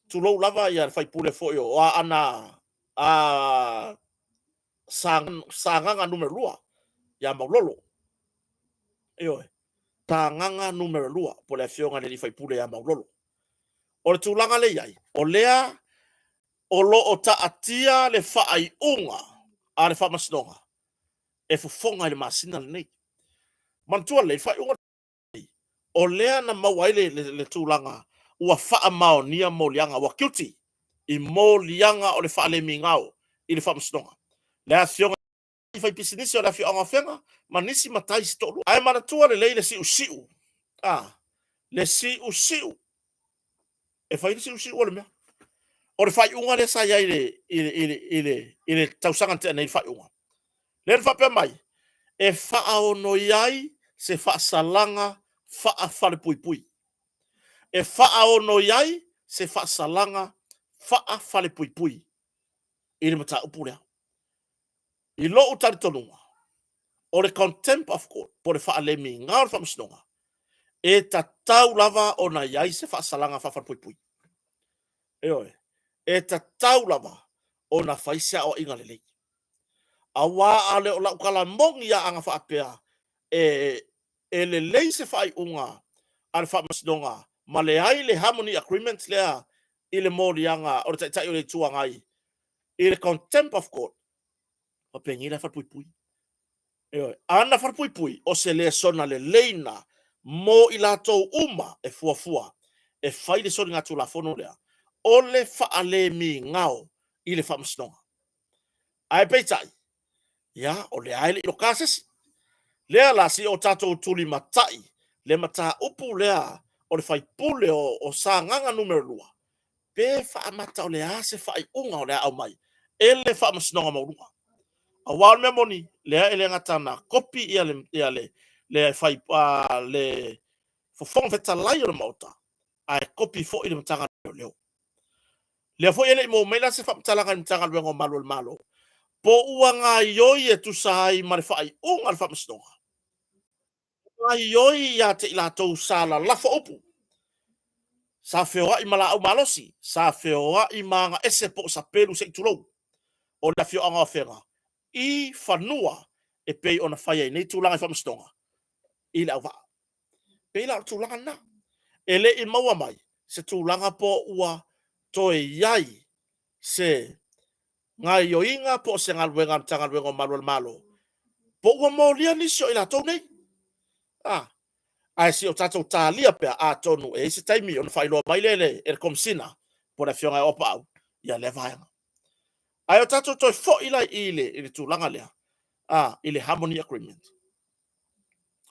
Tulou lava ia le faipule foi o Aana a Sagaga Nu.2 ia Maulolo. Ioe. Sagaga Nu.2 po o le afioga i le sui usufono ia Maulolo. O le tulaga lea e i ai, o lea o lo o taatia le faaiuga a le Faamasinoga e fofoga i le masina lenei. Manatua lelei, le faaiuga lenei, o lea na maua ai le tulaga ua faamaonia moliaga, ua guilty i moliaga o le faalemigao i le Faamasinoga. Le afioga faipisinisi o le afioaga o Afega ma nisi matai se toalua. Ae manatua lelei le siusiu, a, le siusiu, e fai le siusiu o le mea. O le faaiuga lea sa i ai i le tausaga na tea nei le faaiuga. Lea na faapea mai, e faaonoi ai se faasalaga faafalepuipui. E faaonoi ai se faasalaga faafalepuipui i le mataupu lea. I lou talitonuga, o le contempt of court, po o le faalemiga o le faamasinoga, e tatau lava ona i ai se faasalaga faafalepuipui. Ioe, e tatau lava ona fai se aoaiga lelei. Aua a le o lau tala moni lava ana faapea e lelei se faaiuga a le faamasinoga ma leai le harmony agreement lea i le moliaga o le Taitai o le Itu Agai i le contempt of court, faapeni la e falepuipui. Ioe, ana falepuipui, o se lesona lelei na mo i latou uma e fuafua e fai le soligatulafono lea o le faalemigao i le faamasinoga. Ae peitai, ia, o lea e le i loka se isi. Lea la, se i o tatou tulimatai le mataupu lea o le faipule o Sagaga Nu.2, pe faamata o le a se faaiuga o le a aumai e le Faamasinoga Maualuga. Aua o le mea moni, lea e le gata na kopi ia le, ia le, le, fai, le Fofoga Fetalai o le Maota, ae kopi foi le Matagaluega o Leoleo. Lea foi e le i maua mai la se faamatalaga i le Matagaluega o Malu o le Malo, po ua gaoioi e tusa ai ma le faaiuga a le Faamasinoga, gaoioi ia te i latou sa lalafo upu, sa feoai ma laau malosi, sa feoai ma agaese po o sapelu se i tulou, o le afioaga o Afega i fanua e pei ona fai ai nei tulaga i faamasinoga i le auvaa. Pei la o le tulaga lena, e le i maua mai se tulaga po ua toe i ai se gaoioiga po o se galuega a le Matagaluega o Malu a le Malo, po ua molia nisi o i latou nei. A, ae se i o tatou talia pea, atonu e i ai se taimi ona faailoa mai lea e le Komesina po o le Afioga ia Auapaau ia lea vaega. Ae o tatou toe foi la i le tulaga lea, a, i le Harmony Agreement.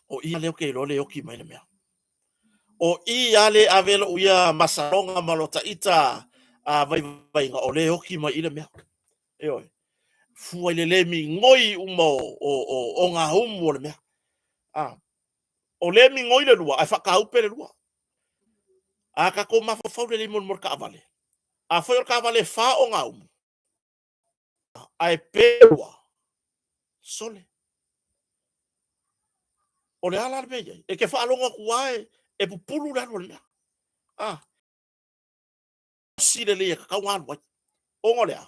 O i lea ou te iloa le oti mai le mea. O i lava le ave lou ia masaloga ma lo ta ita vaivaiga, o le oti mai i le mea. Ioe. Fua i le le migoi uma o gaumu o le mea. A, o le migoi le lua, ae faataupe le lua. A tatou mafaufau lelei mo le taavale, afai o le taavale e fa o gaumu, ae pe lua, sole. O le a la le mea e i ai? E te faalogo atu lava e pupulu le alu o le mea. A, osi lelei e tatau ona alu ai. Ona o le a?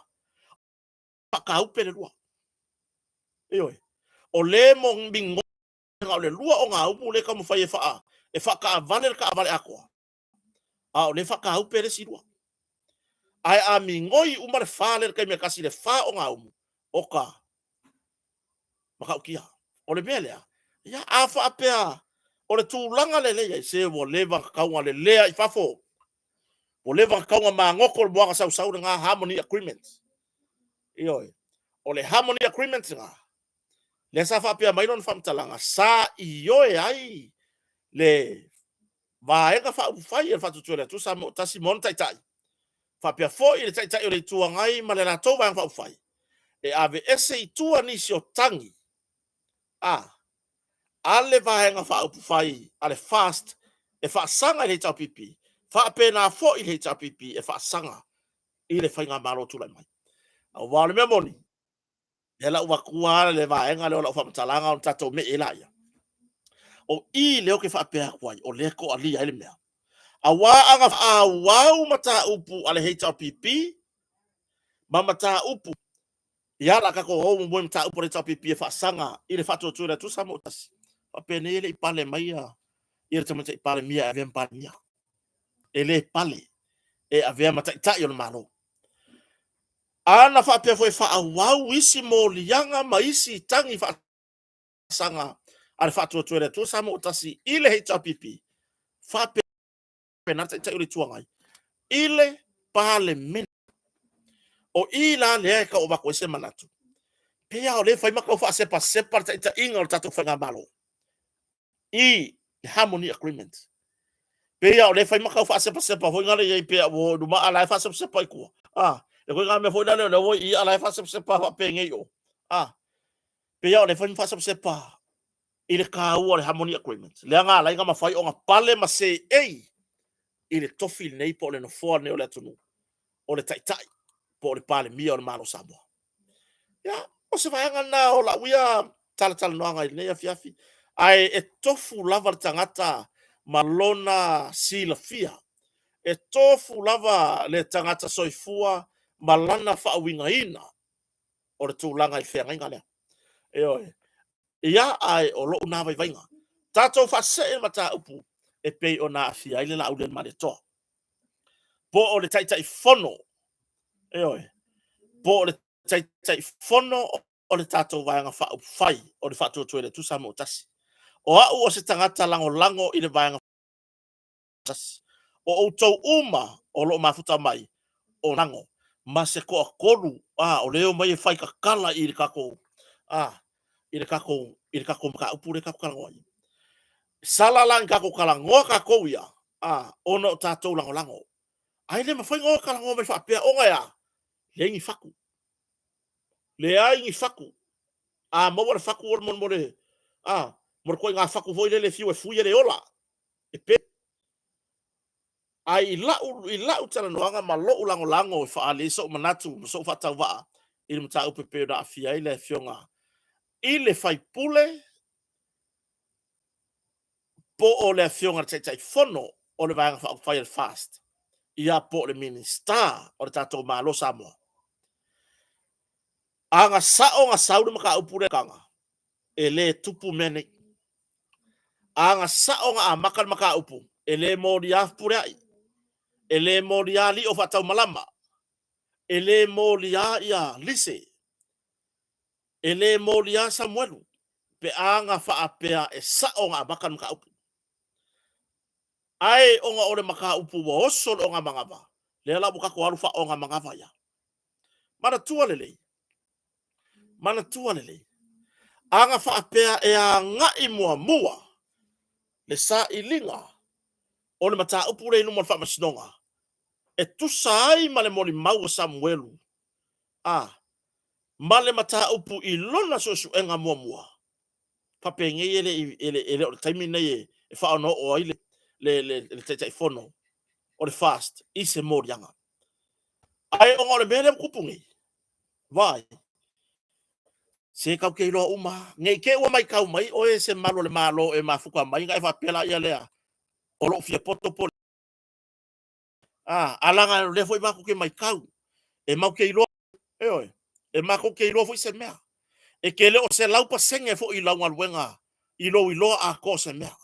Faataupe le lua. Ioe. O le migoi. na o le lua ogaumu lea e taumafai e faa e faakaavale le kaavale atoa, a o lea e faataupe le isi lua. Ae a migoi uma le fa lea i le taimi e tasi i le fa ogaumu, oka, matautia. O le mea lea, ia a faapea o le tulaga lea e i ai, se ua leva ona tatau ona lelea i fafo, ua leva ona tatau ona magoto le moana sausau lena Harmony Agreement. Ioe. O le Harmony Agreement lena, lea sa faapea mai lona faamatalaga, sa ioe ai le Vaega Faaupufai a le Faatuatua i le Atua Samoa ua Tasi ma ona taitai, faapea foi le Taitai o le Itu Agai ma le latou Vaega Faaupufai, e aveese i tua nisi o tagi a a le Vaega Faaupufai a le FAST e faasaga i le HRPP, faapena foi le HRPP e faasaga i le Faigamalo o tulai mai. Aua o le mea moni, lea la ua avatua le vaega lea o lau faamatalaga ona tatou me'i ai laia. O i lea ou te faapea atu ai, o lea e toalia ai le mea. Aua a na faaauau mataupu a le HRPP ma mataupu ia la tatou o muamua i mataupu a le HRPP e faasaga i le faatuatua i le Atua Samoa ua Tasi, faapenei e le i pale mai ia le Tamaitai Palemia e avea ma Palemia. E le pale e avea ma Taitai o le Malo. A na faapea foi e faaauau isi moliaga ma isi tagi faasaga a le Faatuatua i le Atua Samoa ua Tasi i le HRPP, faapena le Taitai o le Itu Agai i le Palemene. O i la lea e tau avatu ai se manatu, pei lava o lea e fai ma tau faasepasepa le taitaiga o le tatou Faigamalo i le Harmony Agreement. Pei lava o lea e fai ma tau faasepasepa foi lea i ai, pei ua o i luma a la e faasepasepa i tua. A, le ituaiga mea foi lea o lea ua i i a la e faasepasepa faapenei o. A, pei lava o lea e fai ma faasepasepa i le taua o le Harmony Agreement, lea na ala ai ona mafai ona pale ma seei i le tofi lenei po o le nofoa lenei o le atunuu, o le Taitai po o le Palemia o le Malo o Samoa. Ia, o se vaega lena o lau ia talatalanoaga i lenei afiafi, ae e tofu lava le tagata ma lona silafia, e tofu lava le tagata soifua ma lana faauigaina o le tulaga i le feagaiga lea. Ioe. Ia, ae o lou na vaivaiga. Tatou faasee mataupu e pei ona aafia ai le Laaulialemalietoa. Po o le Taitaifono, ioe, po o le Taitaifono o le tatou Vaega Faaupufai o le Faatuatua i le Atua Samoa ua Tasi. O au o se tagata lagolago i le Vaega Tasi. O outou uma o lo o mafuta mai o lago ma se toatolu a o lea e omai e fai tatala i le tatou a i le tatou i le tatou mataupu lea tatou talanoa ai. Sala la ni tatou talanoa tatou ia a ona o tatou lagolago. Ae le mafai ona o talanoa mai faapea ona e a? Leai ni fatu. Leai ni fatu. A maua le fatu o le mo le a mo le ituaiga fatu foi lele e fiu e fui e le ola. E pe. Ae i lau, i lau talanoaga ma lou lagolago e faaali ai sou manatu ma sou faatauvaa i le mataupu e pei ona aafia ai le Afioga i le sui usufono po o le Afioga i le Taitaifono o le Vaega Faaupufai a le FAST, ia po o le Minisita o le tatou Malo Samoa. A na sao na sau le mataupu lea e le tupu mea nei. A na sao na amata le mataupu, e le molia Fepuleai, e le molia Lio Faataumalama, e le molia ia Lise, e le molia Samuelu, pe a na faapea e sao na amata le mataupu. Ae ona o le mataupu ua oso le ogamanava, lea la ua tatou alu faaogamanava ia. Manatua lelei, manatua lelei, a na faapea e agai muamua le sailiga o le mataupu lea i luma o le Faamasinoga, e tusa ai ma le molimau a Samuelu, a, ma le mataupu i lona suesuega muamua, faapenei e le, e le, e le o le taimi lenei e faaonaoo ai le, le, le, le Taitaifono o le FAST i se moliaga. Ae ona o le mea lea ua tupu nei, vaai, se tatou te iloa uma lava. Ne i te i ua matau mai oe e se malu o le Malo e mafuta mai ona e faapea laia lea, o lou fia poto po o le a, a leaga o lea foi matou te matau, e matou te iloa, ioe, e matou te iloa foi se mea. E te le o 100% foi i lau galuega. i lou iloa atoa o se mea.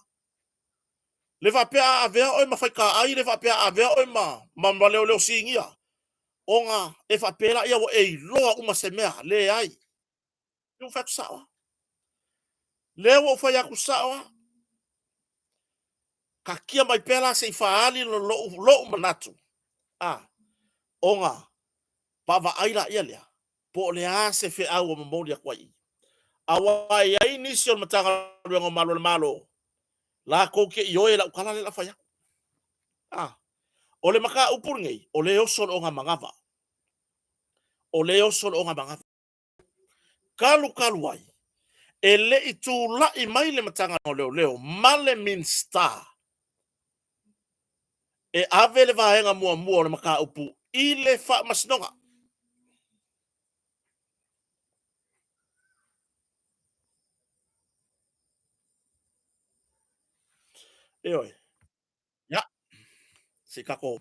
Le faapea a avea oe ma faitaai, le faapea a avea oe ma, ma, ma leoleo sinia, ona e faapea laia ua e iloa uma se mea. Leai. Lea ua fai atu sao lava. Lea ua ou fai atu sao lava. Taatia mai pea la se i faaali lou, lou manatu, a, ona vaavaai laia lea po o le a se feau ua momoli atu ai i i. Aua e i ai nisi o le Matagaluega o Malu o le Malo, latou te ioe i lau tala lea o le a fai atu. A, o le mataupu lenei, o lea e oso le ogamanava. O lea e oso le ogamanava. Talu talu ai, e le i tulai mai le Matagaluega o Leoleo ma le Minisita e ave le vaega muamua o le mataupu i le Faamasinoga. Ioe. Ia, se i tatou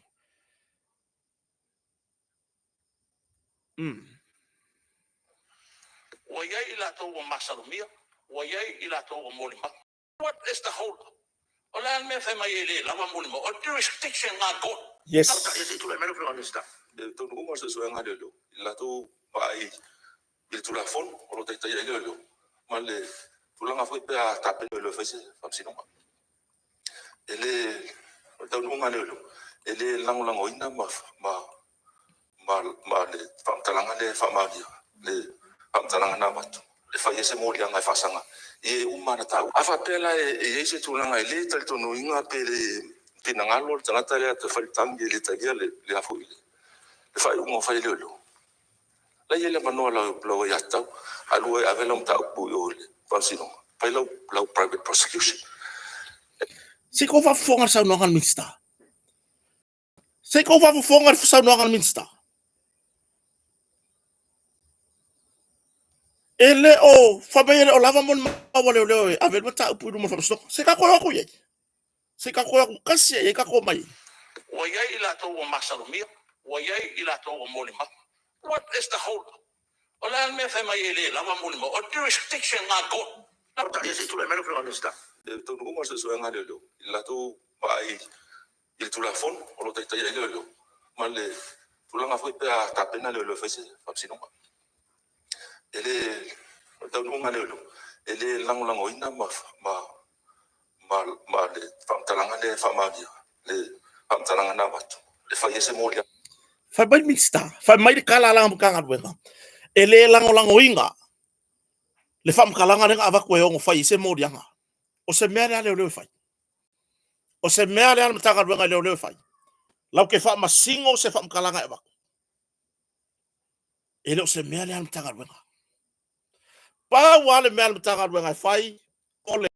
Ua i ai i latou ua masalomia, ua i ai i latou ua molimau. What is the hold up? O le a le mea e fai mai ai e le lava molimau? O le jurisdiction a God. Yes. Ia se i tulai mai lau Afioga i le Minisita. Le taunuuga o le suesuega a leoleo i le latou vaai i le Tulafono o lo o taitaia ai leoleo ma le tulaga foi pe a tapena leoleo e fai se faamasinoga. E le, o le taunuuga a leoleo, e le lagolagoina ma, ma, ma, ma le faamatalaga lea e faamaonia, le faamatalaga na avatu e fai ai se moliaga e faasaga i e uma na taua. A faapea la e i ai se tulaga e le talitonuina pe le finagalo le tagata lea e fai le tagi e le talia le, le, le faaiuga ua fai e leoleo, la e i ai le avanoa i lau aiatatau, alu e ave lau mataupu i o i le faamasinoga, fai lau, lau private prosecution. Se i tou faafofoga i le saunoaga a le Minisita. Se i tou faafofoga i le saunoaga a le Minisita. E le o, fai mai e le o lava molimau a leoleo e ave le mataupu i luma o le faamasinoga. Se i tatou o atu i ai. Se i tatou o atu tasi i ai tatou omai ai. Ua i ai i latou ua masalomia, ua i ai i latou ua molimau. What is the hold up? O le a le mea e fai mai ai e le lava molimau? O le jurisdiction a God. Ia se i tulai mai lau Afioga i le Minisita. Le taunuuga o le suesuega a leoleo i le latou vaai i le Tulafono o lo o taitaia ai leoleo ma le tulaga foi pe a tapena leoleo e fai se faamasinoga. E le, o le taunuuga a leoleo, e le lagolagoina ma, ma, ma, ma le faamatalaga lea e faamaonia, le faamatalaga na avatu e fai ai se moliaga. Fai mai le Minisita, fai mai le tala a lana Matagaluega, e le lagolagoina le faamatalaga lea na avatu e ono fai ai se moliaga. O se mea lea a leoleo e fai. O se mea lea a le Matagaluega a Leoleo e fai. Latou te faamasino se faamatalaga e avatu. E le o se mea lea a le Matagaluega. Pau lava le mea a le Matagaluega e fai, o le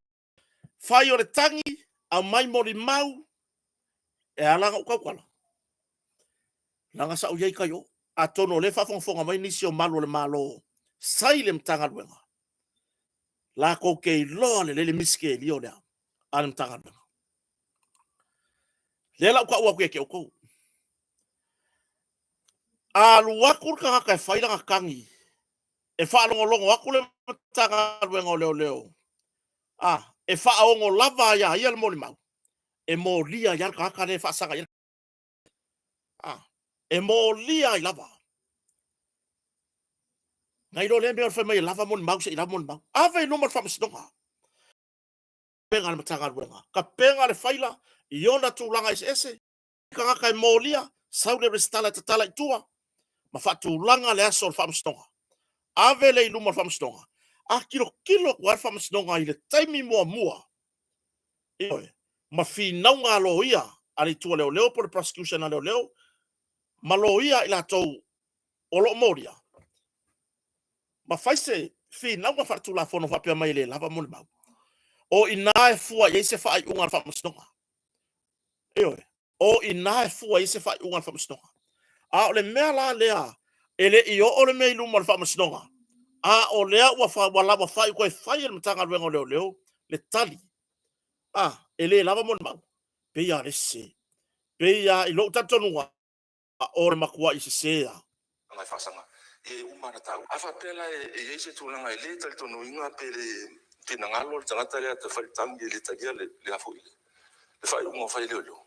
fai o le tagi, aumai molimau, e ala ona ou tautala, leaga sa ou i ai i tai o. Atonu o lea e faafogafoga mai nisi o malu o le Malo sa i le Matagaluega, latou te iloa lelei le misitelio lea a le Matagaluega. Lea la ou tau atu ia te outou. A alu atu le tagata e fai lana tagi, e faalogologo atu le Matagaluega o Leoleo, a, e faaogo lava ia ia le molimau, e molia ai lava le tagata lea e faasaga i ai. A, e molia ai lava. Nai lo lea mea o le fai mai e lava molimau se i lava molimau. Ave i luma le faamasinoga. Tapena a le Matagaluega, tapena le faila i ona tulaga eseese, tagata e molia, sau le resitala e tatala i tua ma faatulaga le aso o le faamasinoga. Ave lea i luma o le faamasinoga. A tilotilo atu lava le faamasinoga i le taimi muamua, ioe, ma finauga a loia a le itu a leoleo po o le prosecution a leoleo ma loia a i latou o lo o molia, ma fai se finauga faaletulafono faapea mai e le lava molimau, o i ina e fua i ai se faaiuga a le faamasinoga. Ioe, o i ina e fua i ai se faaiuga a le faamasinoga. A o le mea la lea, e le i oo le mea i luma o le faamasinoga, a o lea ua, ua lava fai, toe fai e le Matagaluega o Leoleo le tali, a, e le lava molimau, pei lava o le sese. Pei lava i lou talitonuga, o le matuai sese lava. Tulaga e faasaga e uma ana taua. A faapea la e i ai se tulaga e le talitonuina pe le finagalo le tagata lea e fai le tagi e le talia le, le, a foi, le faaiuga ua fai e leoleo,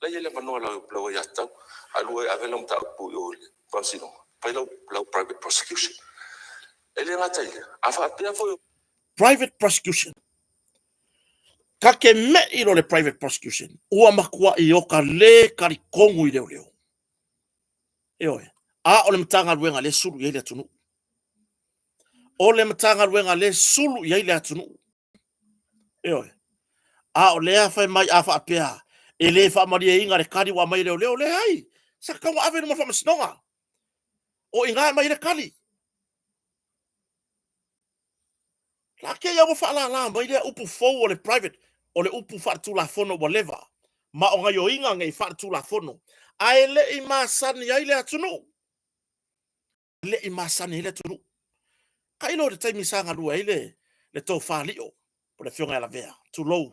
la e i ai le avanoa i lau aiatatau, alu e ave lau mataupu i o i le Faamasinoga, fai lau, lau private prosecution. E le gata i lea, a faapea foi Private prosecution. Ka ke me'i lo le private prosecution, ua matua'i oka le talitonu i leoleo. Ioe. A o le Matagaluega lea e sulu i ai le atunuu. O le Matagaluega lea e sulu i ai le atunuu. Ioe. A o lea fai mai a faapea e le faamalieina le tali ua aumai e leoleo, leai, sa tatau ona ave i luma o le faamasinoga. O i ina e aumai ai le tali. La te i a ua faalala mai lea upu fou o le private, o le upu faaletulafono ua leva, ma o gaioiga nei faaletulafono, ae le i masani ai le atunuu. E le i masani ai le atunuu. Tailo i le taimi sa galue ai le, le tofa lio, o le afioga ia Lavea, tulou,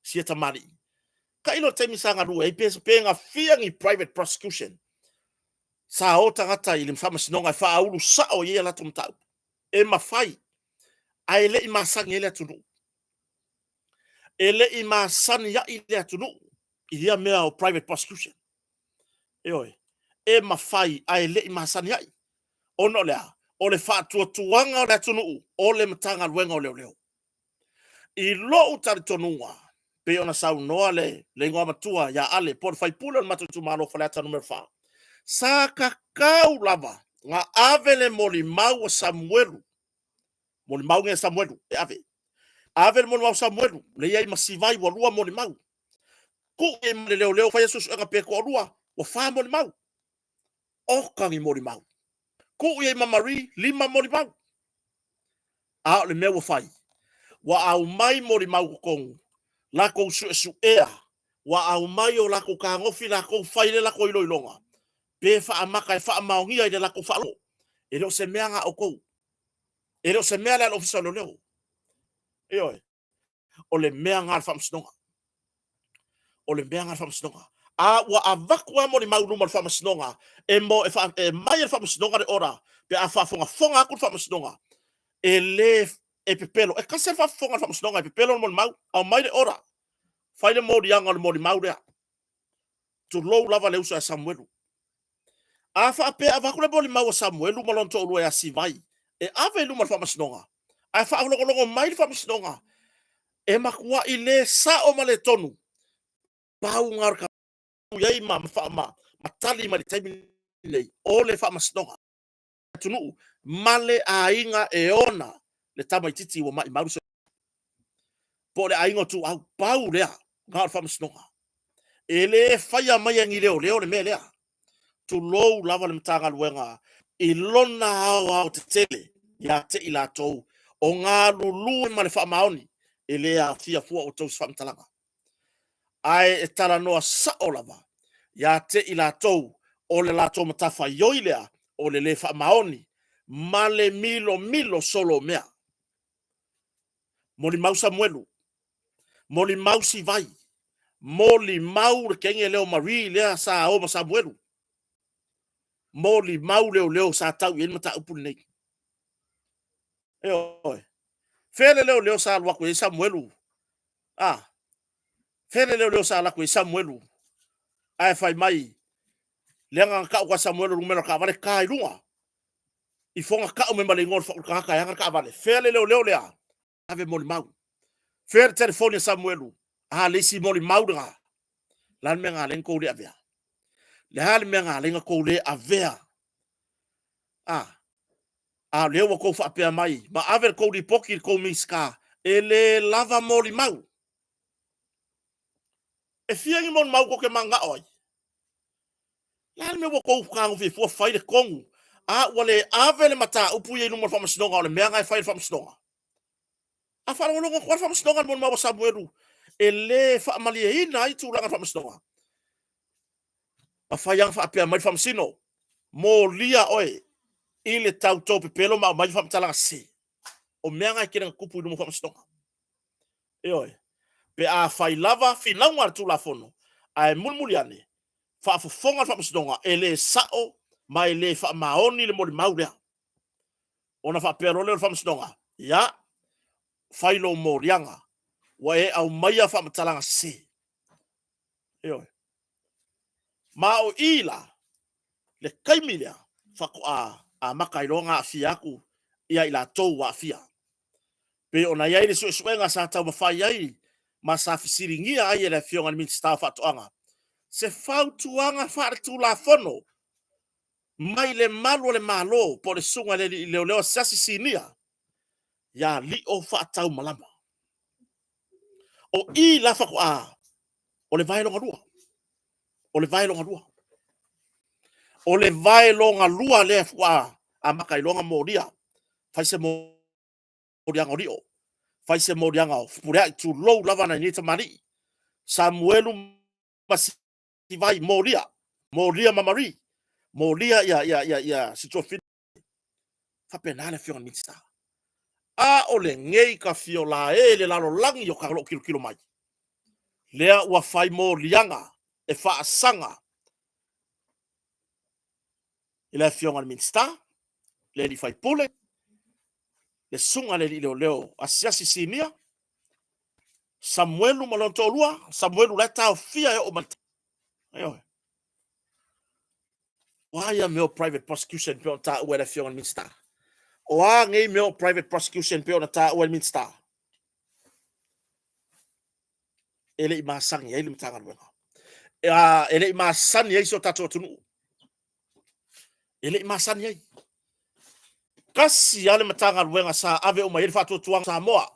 sia tamalii. Tailo i le taimi sa galue ai, pe, pe na fia ni private prosecution. Sa o tagata i le faamasinoga e faaulu sao i ai a latou mataupu. E mafai, ae le i masani ai le atunuu. E le i masani ai le atunuu i ia mea o private prosecution. Ioe, e mafai ae le i masani ai. Ona o le a? O le faatuatuaga o le atunuu o le Matagaluega o Leoleo. I lou talitonuga, pei ona saunoa le, le igoa matua ia Ale, po o le faipule o le matou itumalo o Faleata Nu.4, sa tatau lava na ave le molimau a Samuelu, molimau nei a Samuelu e ave, ave le molimau a Samuelu, lea i ai ma Sivai ua lua molimau, tuu i ai ma le leoleo faia suesuega pe toalua, ua fa molimau. Oka ni molimau. Tuu i ai ma Marie, lima molimau. A o le mea ua fai, ua aumai molimau i totonu, latou suesuea, ua aumai o latou fetagofi latou fai le latou iloiloga, pe faamata e faamaonia i le latou faalogo. E le o se mea na a outou. E le o se mea lea a le Ofisa o Leoleo. Ioe. O le mea na a le Faamasinoga. O le mea na a le Faamasinoga. A ua avatu lava molimau i luma o le Faamasinoga e mo e, fa, e mai e le Faamasinoga le order pe a faafogafoga atu le Faamasinoga e le e pepelo. E tasi le faafofoga a le Faamasinoga e pepelo le molimau, aumai le order. Fai le moliaga o le molimau lea. Tulou lava le uso ia Samuelu. A faapea e avatu le molimau a Samuelu ma lona toalua ia Sivai e ave i luma o le faamasinoga, ae faalogologo mai le faamasinoga, e matuai le sao ma le tonu, pau na o le i ai ma, ma, ma, ma tali mai le taimi lenei, o le faamasinoga atunuu ma le aiga e ona le tamaitiiti ua maimau le po o le aiga o Tuuau, pau lea na o le faamasinoga. E le faia mai e ni leoleo le mea lea. Tulou lava le Matagaluega i lona aoaotetele ia te i latou o galulue ma le faamaoni, e le aofia fua outou se faamatalaga. Ae e talanoa sao lava ia te i latou o le latou matafaioi lea o le le faamaoni ma le milomilo solo o mea. Molimau Samuelu, molimau Sivai, molimau le teine lea o Marie lea sa o ma Samuelu, molimau leoleo sa tau i ai le mataupu lenei. Ioe. Fea le leoleo sa alu atu i ai Samuelu? A, fea le leoleo sa alu atu i ai Samuelu? Ae fai mai, leaga na tau ia Samuelu o le numera o le taavale ta i luga. I foga tau mai ma le igoa o le tagata e ana le taavale. Fea le leoleo lea? Ave molimau. Fea le telefoni a Samuelu? A, le isi molimau lena. Le a le mea na ala ai ona tou le avea? Le a le mea na ala ai ona tou le avea? A, a o lea ua tou faapea mai, ma ave le tou lipoti i le tou Minisita, e le lava molimau. E fia ni molimau tou te mananao ai? Le a le mea ua tou fetagofi ai fua fai le tonu, a ua le ave le mataupu ia i luma o le faamasinoga, o le mea lena e fai e le faamasinoga? A faalogologo atu lava le faamasinoga i le molimau a Samuelu e le faamalieina ai tulaga o le faamasinoga, mafai lava ona faapea mai le faamasino, molia oe i le tauto pepelo ma aumai le faamatalaga sese. O mea na e tele na tupu i luma o faamasinoga. Ioe. Pe a fai lava finauga a le Tulafono, ae mulimuli ane, faafofoga le Faamasinoga e le sao ma e le faamaoni le molimau lea. Ona faapea loa lea o le Faamasinoga, ia, Fai lou moliaga, ua e aumaia faamatalaga sese. Ioe. Ma o i la, le taimi lea, faatoa amata ai loa ona aafia atu ia i latou ua aafia. Pei ona i ai le suesuega sa taumafai ai ma sa fesiligia ai e le Afioga i le Minisita o Faatoaga se fautuaga faaletulafono mai le malu o le Malo po o le Susuga i le Alii Leoleo Asiasi Sinia ia Lio Faataumalama. O i la faatoa o le vae lona lua. O le vae lona lua. O le vae lona lua lea faatoa amata ai loa ona molia. Fai se moliaga o Lio, fai se moliaga o Fepuleai, tulou lava nai nei tamalii. Samuelu ma Sivai, molia, molia ma Marie, molia ia Situafine. Faapena le Afioga i le Minisita. A o lenei tafiola e i le lalolagi o loo tilotilo mai, lea ua fai moliaga e faasaga i le Afioga i le Minisita, le alii faipule, le susuga i le alii leoleo asiasi sinia, Samuelu ma lona toalua, Samuelu la e taofia e oo mai. Ioe. O a ia mea o private prosecution pei ona taua e le Afioga i le Minisita? O a nei mea o private prosecution pei ona taua e le Minisita? E le i masani ai le Matagaluega. E le i masani ai si o tatou atunuu. E le i masani ai. Tasi lava le Matagaluega sa ave uma i ai le faatuatuaga Samoa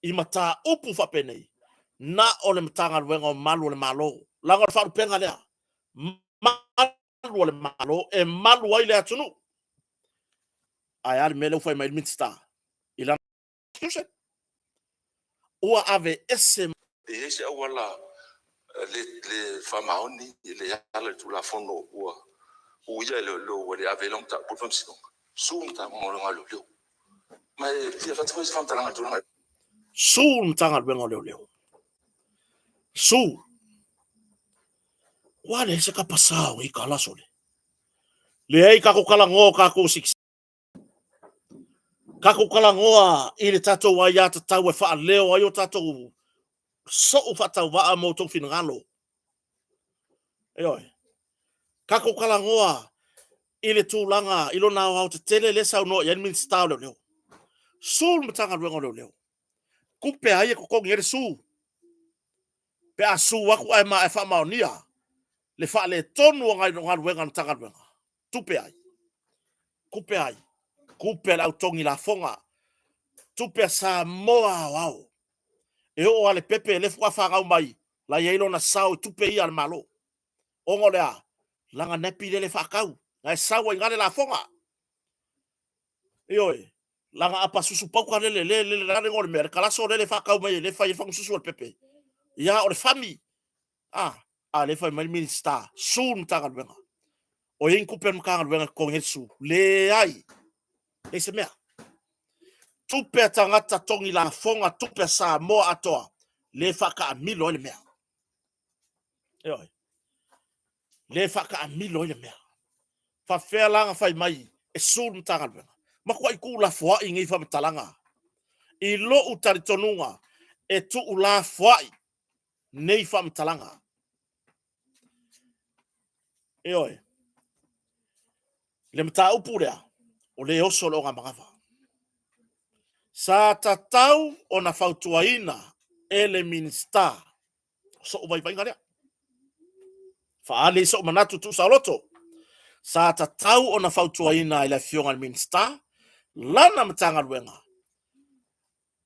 i mataupu faapenei, na o le Matagaluega o Malu o le Malo, leaga o le faalupega lea, malu o le Malo e malu ai le atunuu. Ae a le mea lea ua fai mai ai le Minisita i lana constitution? Ua aveese. E i ai se auala le faamaoni, le ala i le Tulafono ua uia e leoleo ua le ave ai lau mataupu i le Faamasinoga? Sue le Matagaluega o Leoleo. Ma e fia avatu foi se faamatalaga i le tulaga lea. Sue le Matagaluega o Leoleo. Sue. Ua leai se kapasā o nei tala sole. Leai tatou talanoa o tatou Tatou talanoa i le tatou aiatatau e faaleo ai o tatou soo faatauvaa ma outou finagalo. Ioe. Tatou talanoa i le tulaga i lona aoaotetele lea e saunoa i ai le Minisita o Leoleo. Sue le Matagaluega o Leoleo. Tupe a ai e totogi ai le sue? Pe a sue atu ae ma ae faamaonia le faaletonu o galuega a le Matagaluega. Tupe ai? Tupe ai? Tupe a le au togi lafoga. Tupe a Samoa aoao. E oo lava le pepe lea faatoa fanau mai, la e i ai lona sao i tupe ia a le Malo. Ona o le a? Leaga nappy lele e faatau, na e sau ai i ina le lafoga. Ioe, leaga apa susu pauta lele, le le le le mea, le kalaso lele e faatau mai e le fai ai le fagususu a le pepe. Ia, o le fami. Ah, a lea fai mai le Minisita, sue le Matagaluega. O i ai ni tupe a le Matagaluega e totogi ai le sue? Leai. Leai se mea. Tupe a tagata togi lafoga, tupe a Samoa atoa, le faataamilo ai le mea. Ioe. Le faataamilo ai le mea. Faafefea la ona fai mai e sue le Matagaluega? Matuai tuulafoai nei faamatalaga. I lou talitonuga, e tuulafoai nei faamatalaga. Ioe. Le mataupu lea, o le oso le ogamanava. Sa tatau ona fautuaina e le Minisita so'u vaivaiga lea. Faaali ai so'u manatu tuusaoloto. Sa tatau ona fautuaina e le Afioga i le Minisita lana Matagaluega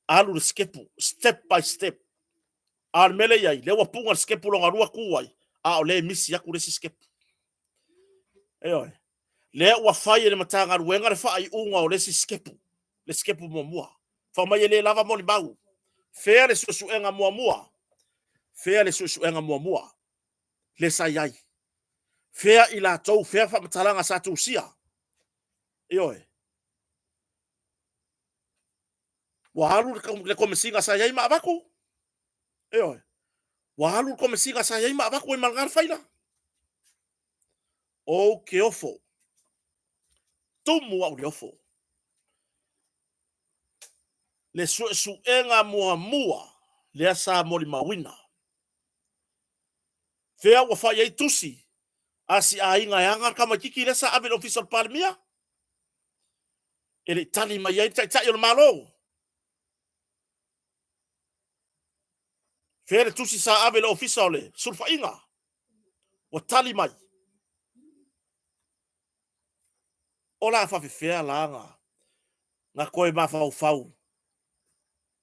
alu le sikepu, step by step. A o le mea lea e i ai, lea ua puga le sikepu lona lua tu ai, a o lea e misi atu le isi sikepu. Ioe. Lea ua fai e le Matagaluega le faaiuga o le isi sikepu, le sikepu muamua. Fai mai e le lava molimau. Fea le suesuega muamua? Fea le suesuega muamua? Lea sa i ai. Fea i latou, fea faamatalaga sa tusia? Ioe. Ua alu le komesina sa i ai ma avatu. Ioe. Ua alu le komesina sa i ai ma avatu ai ma lena faila. Ou ke ofo. Tumu au le ofo. Le suesuega muamua lea sa molimauina. Fea ua fai ai tusi a si aiga e aga le tamaititi lea sa ave i le Ofisa o le Palemia? E le i tali mai ai le Taitai o le Malo. Fea le tusi sa ave i le Ofisa o le Sulufaiga? Ua tali mai. O le a faafefea la na toe mafaufau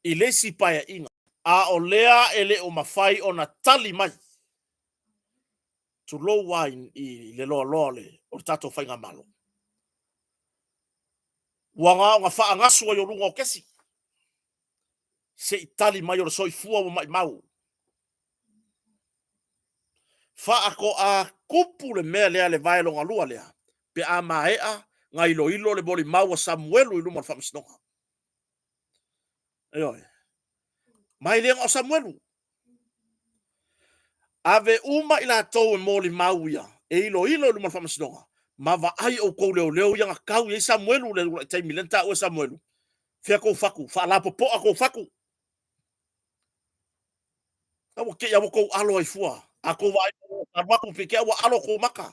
i le isi paeaiga, a o lea e le o mafai ona tali mai, tulou lava i le loaloa o le tatou faigamalo. Ua na ona faagasu ai o luga o kesi, se i tali mai o le soifua ua maimau. Faatoa tupu le mea lea le vae lona lua lea, pe a maea na iloilo le molimau a Samuelu i luma o le faamasinoga. Ioe. Ma e le na o Samuelu. Ave uma i latou e molimau ia, e iloilo i luma o le faamasinoga, ma vaai outou leoleo ia na tau i ai Samuelu i le taimi lea na taua e Samuelu, fea tou fatu, faalapopoa tou fatu. A ua te i lava ua tou alo ai fua. A tou vaai alu atu te i ua alo tou maka.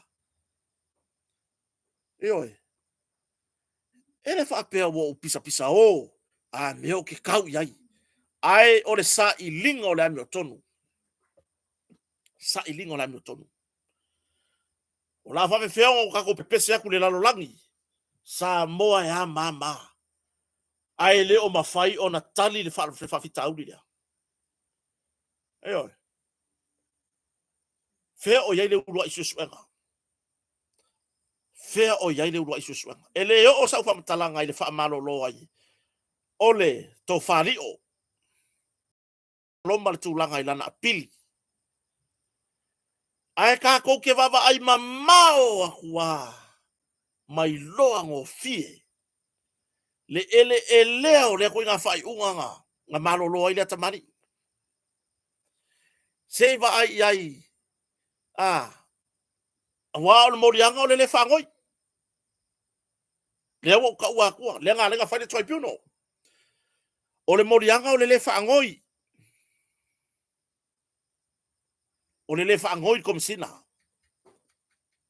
Ioe. E le faapea ua ou pisapisa o, a mea ou te tau i ai. Ae o le sailiga o le amiotonu. Sailiga o le amiotonu. O le a faapefea ona tatou pepese atu i le lalolagi? Samoa e a mama, ae le o mafai ona tali le faafitauli lea. Ioe. Fea o i ai le uluai suesuega? Fea o i ai le uluai suesuega? E le oo sau faamatalaga i le faamalolo ai o le tofa lio loma le tulaga i lana apili. Ae tatou te vaavaai mamao atu lava ma iloa gofie le eleelea o lea ituaiga faaiuga na malolo ai lea tamalii. Se i vaai i ai, a, aua o le moliaga o le le faanoi. Lea ua ou taua atua, lea na ala ai ona fai le tribunal. O le moliaga o le le faanoi. O le le faanoi i le Komesina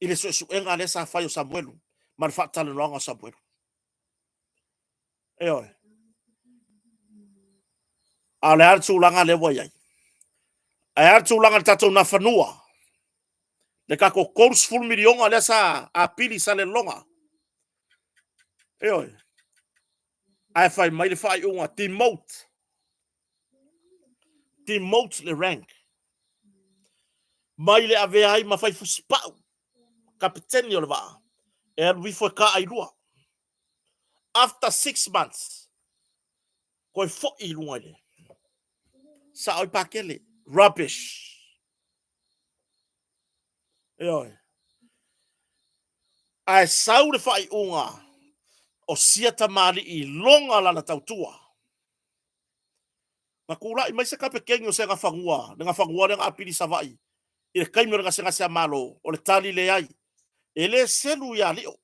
i le suesuega lea sa fai o Samuelu ma le faatalanoaga o Samuelu. Ioe. A o le a le tulaga lea ua i ai? Ae a le tulaga i le tatou Nafanua? Le tatou 30 miliona lea sa apili i Salelologa. Ioe. Ae fai mai le faaiuga, demote. Demote le rank. Mai le avea ai ma fai fusipau, kapeteni o le vaa, e alu ifo e kaailua. After 6 months, toe foi i luga i le sao i Pakele. Rubbish. Ioe. Ae sau le faaiuga o sia tamalii loga lana tautua. Na tulai mai se kapeteni o se Nafanua, le Nafanua lea na apili i Savaii i le taimi o le gasegase a Malo, o le tali leai. E le selu ia Lio.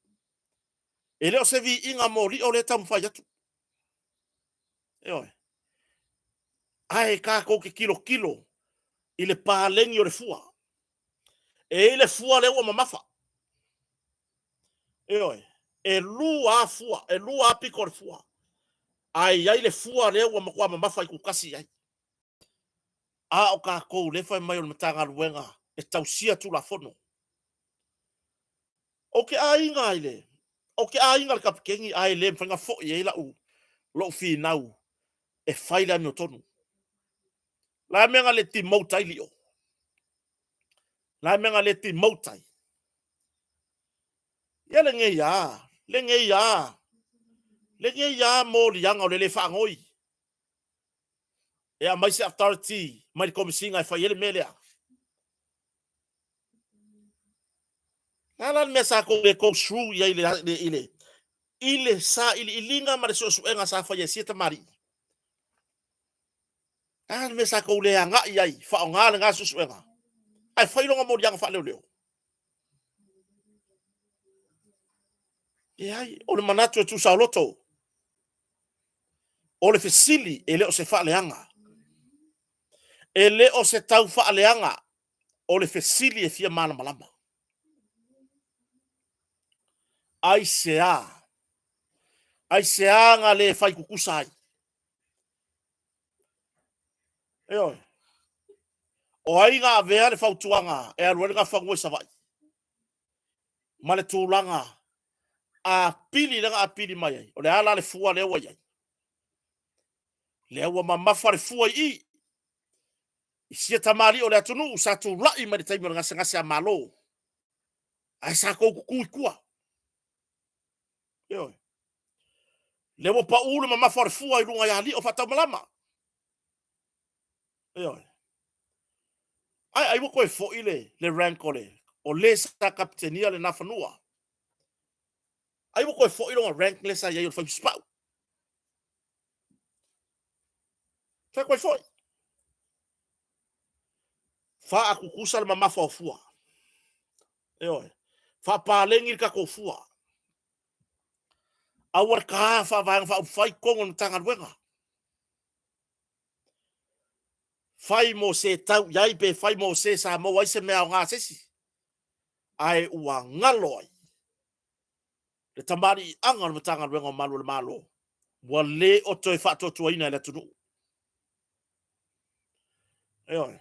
E le o se viiga mo Lio lea e taumafai atu. Ioe. Ae tatou te tilotilo i le paleni o le fua. E i ai le fua lea ua mamafa. Ioe. E lua fua, e lua pito o le fua. Ae i ai le fua lea ua matua mamafa itutasi i ai. A o tatou lea e fai mai o le Matagaluega e tausia Tulafono. Ou te aiga i le, ou te aiga i le kapikeni ae le mafai ona foi ai lau, lou finau e fai le amiotonu. O le a le mea na le demote ai Lio? O le a le mea na le demote ai? Ia lenei a, lenei a, lenei a moliaga o le le faanoi. E aumai se authority mai le Komesina e fai ai le mea lea. Le a la le mea sa tou le go through i ai i le sailiiliga ma le suesuega sa faia e sia tamalii? Le a le mea sa tou le agai ai faaaoga lena suesuega ae fai lona moliaga faaleoleo? Leai, o le manatu e tuusaoloto. O le fesili e le o se faaleaga. E le o se tau faaleaga, o le fesili e fia malamalama. Aisea? Aisea na le fai tutusa ai? Ioe. O ai na avea le fautuaga e alu ai le Nafanua i Savaii? Ma le tulaga apili lea na apili mai ai. O le a la le fua lea ua i ai? Lea ua mamafa le fua i i, i sia tamalii o le atunuu sa tulai mai le taimi o le gasegase a Malo, ae sa tou tutu i tua. Ioe. Lea ua pau le mamafa o le fua i luga ia alii o faataumalama. Ioe. Ae ai ua toe foi le rank o le o le sa kapitenia le Nafanua. Ai ua toe foi lona rank lea sa i ai o le faimusipau. Fai toe foi. Faatutusa le mamafa o fua. Ioe. Faapaleni le tatou fua. Aua le ta faavaega faaupufai i totonu o le Matagaluega. Fai mo se tau i ai pe fai mo se sa maua ai se mea aoga a se isi. Ae ua galo ai le tamaliiaga o le Matagaluega o Malu o le Malo ua le o toe faatuatuaina e le atunuu. Ioe.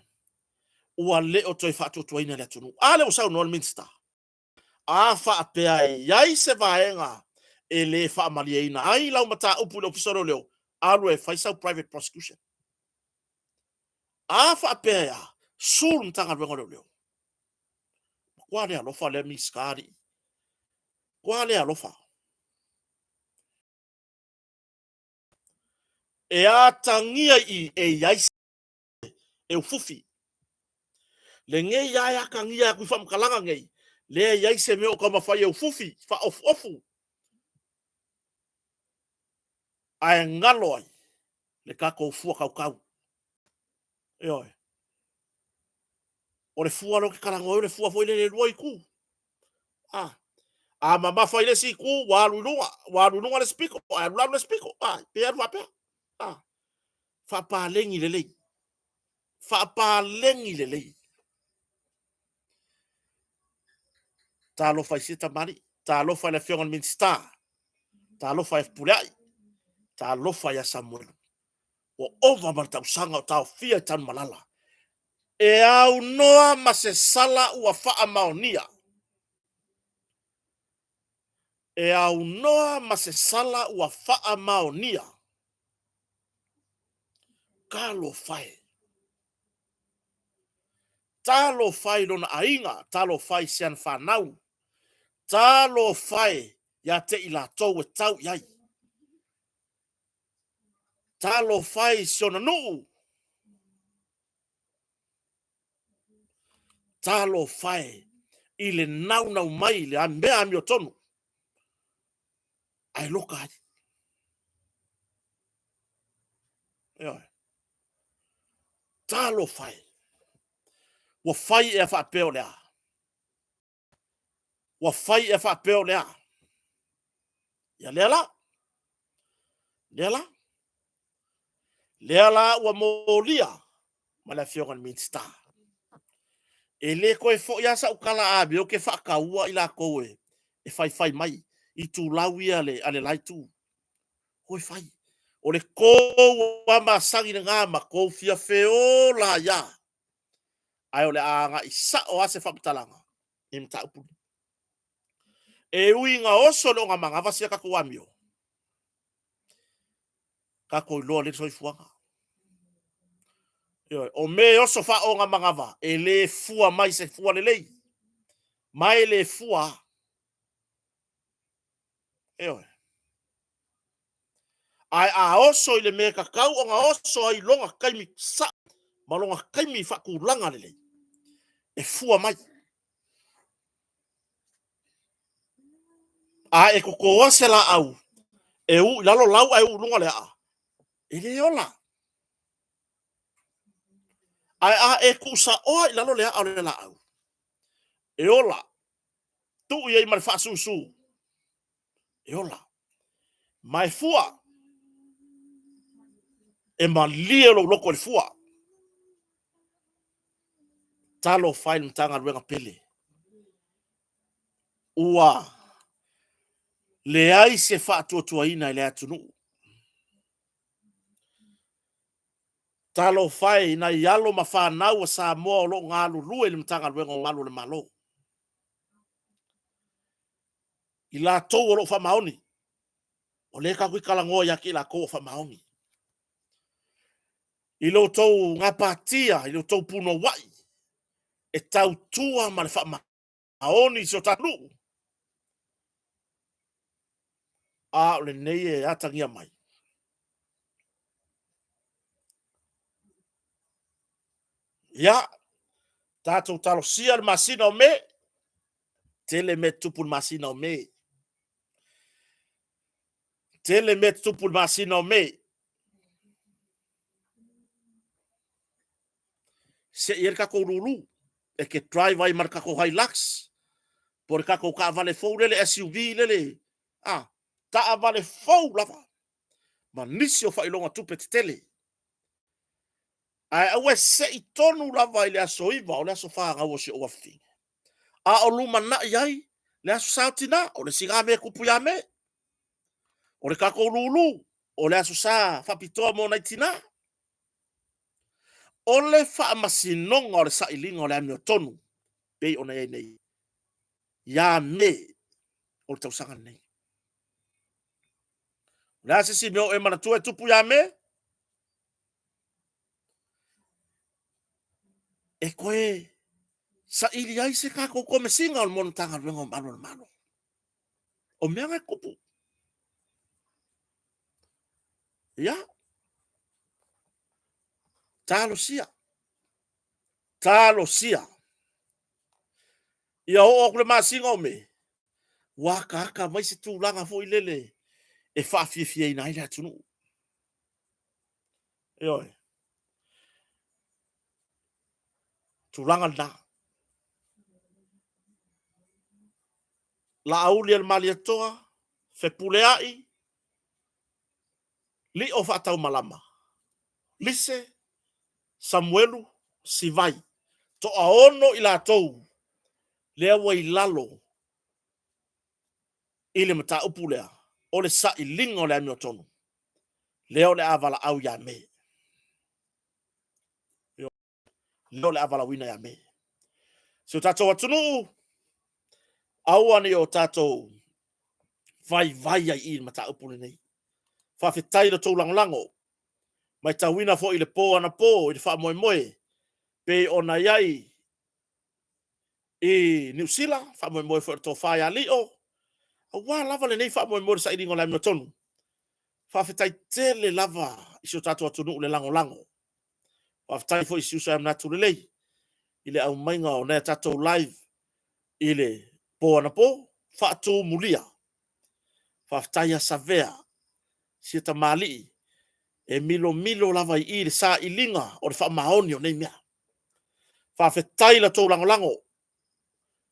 Ua le o toe faatuatuaina e le atunuu. A lea ua saunoa le Minisita. A faapea e i ai se vaega e le faamalieina ai lau mataupu i le Ofisa o Leoleo, alu e fai sau private prosecution. A faapea e a, sue le Matagaluega o Leoleo. Matua le alofa lea Minisita alii. Matua le alofa. E atagia i i e i ai e ufufi. Lenei lava e atagia atu i faamatalaga nei, lea e i ai se mea o taumafai e ufufi, faaofuofu, ae galo ai le tatou fua tautau. Ioe. O le fua lea ou te talanoa ai, o le fua foi lele e lua itu. A, a mamafa i le isi itu, ua alu i luga, ua alu i luga le isi pito, ae alu lalo le isi pito. A, pe alu faapea. A, faapaleni lelei. Faapaleni lelei. Talofa i sia tamalii. Talofa i le Afioga i le Minisita. Talofa ia Fepuleai. Talofa ia Samuelu. Ua ova ma le tausaga o taofia i Tanumalala. E aunoa ma se sala ua faamaonia. E aunoa ma se sala ua faamaonia. Talofa e. Talofa i lona aiga, talofa i si ana fanau, talofa e ia te i latou e tau i ai. Talofa e i si ona nuu, talofa e i le naunau mai i le mea amiotonu, ae loka ai. Ioe. Talofa e. Ua fai ea faapea o le a? Ua fai ea faapea o le a? Ia lea la. Lea la. Lea la ua molia ma le Afioga i le Minisita. E le toe foi lava sau tala a mea ou te faataua i latou e faifai mai itulau ia a le la itu. Toe fai. O le tou lava masani lena ma tou fia feola ai lava. Ae o le a agai sao lava se faamatalaga i mataupu nei. E ui ina oso le ogamanava sia tatou amio, tatou iloa lelei le soifuaga. Ioe, o mea e oso faaogamanava, e le fua mai se fua lelei, ma e le fua lava. Ioe. Ae a oso i le mea e tatau ona oso ai i lona taimi sao ma lona taimi faatulaga lelei, e fua mai. A e totoa se laau e u i lalo lau ae u i luga le aa, e le ola. Ae a e tuusaoa i lalo le aa o le laau, e ola, tuu i ai ma le faasusu, e ola. Ma e fua. E malie lou loto i le fua. Talofa e i le Matagaluega pele. Ua leai se faatuatuaina i le atunuu. Talofa e i nai alo ma fanau a Samoa o lo o galulue i le Matagaluega o Malu o le Malo. I latou o lo o faamaoni, o lea tatou te talanoa ia te i latou o faamaoni. I lo outou gapatia, i lo outou punouai, e tautua ma le faamaoni i si o tatou nuu. A o lenei e atagia mai. Ia, tatou talosia le masina o Me. Tele mea tutupu i le masina o Me. Tele mea tutupu i le masina o Me. Sei ai le tatou lulu e te drive ai ma le tatou Hilux po o le tatou taavale fou lele SUV lele, a taavale fou lava ma nisi o faailoga tupe tetele. Ae aua e sei tonu lava i le aso 9, o le aso fanau o si ou afafine. A o lumanai ai le aso sa o tina, o le isi na mea e tupu ia Me. O le tatou lulu, o le aso sa faapitoa mo nai tina. O le faamasinoga o le sailiga o le amiotonu, pei ona i ai nei, ia Me o le tausaga lenei. O le a se isi mea o e manatua e tupu ia Me? E toe saili ai se tatou Komesina o le Matagaluega o Malu o le Malo. O mea na e tupu. Ia, talosia, talosia. Ia oo atu le masina o Me, ua ataata mai se tulaga foi lele e faafiafiaina ai le atunuu. Ioe. Tulaga lena. Laauli a le Malietoa, Fepuleai, Lio Faataumalama, Lise, Samuelu, Sivai. Toaono i latou lea ua i lalo i le mataupu lea o le sailiga o le amiotonu, lea o le a valaau ia Me. Lea o le a valaauina ia Me. Si o tatou atunuu, aua ne i o tatou vaivai ai i le mataupu lenei. Faafetai i lo outou lagolago. Matauina foi i le po anapo i le faamoemoe pei ona i ai i Niu Sila, faamoemoe foi o le tofa ia Lio, aua lava lenei faamoemoe o le sailiga o le amiotonu. Faafetai tele lava i si o tatou atunuu le lagolago. Faafetai foi i si uso ia Manatu Lelei i le aumaiga o nai a tatou live i le po anapo, faatumulia. Faafetai ia Savea, sia tamalii, e milomilo lava i i le sailiga o le faamaoni o nei mea. Faafetai i la outou lagolago.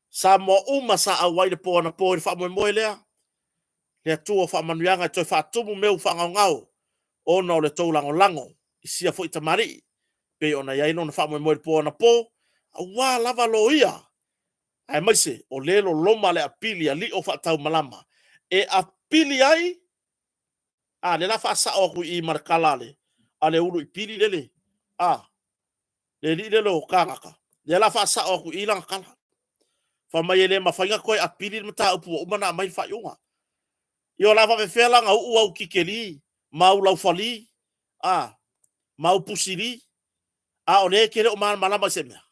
Samoa uma sa auai le po anapo i le faamoemoe lea, le Atua o faamanuiaga e toe faatumu mea ua faagaogao ona o le tou lagolago i sia foi tamalii pei ona i ai lona faamoemoe i le po anapo, aua lava loia, aemaise o lea e loloma le apili a Lio Faataumalama e apili ai. A, lea la faasao atu i i ma le tala a le ulu i pili lele, a, le alii lele o Kanata, lea la faasao atu i i lana tala. Fai mai e le mafai ona toe apili le mataupu ua uma ona aumai le faaiuga. Ia o le a faapefea la ona uu au titeli ma au laufali, a, ma au pusili, a o lea e te le o malamalama i se mea?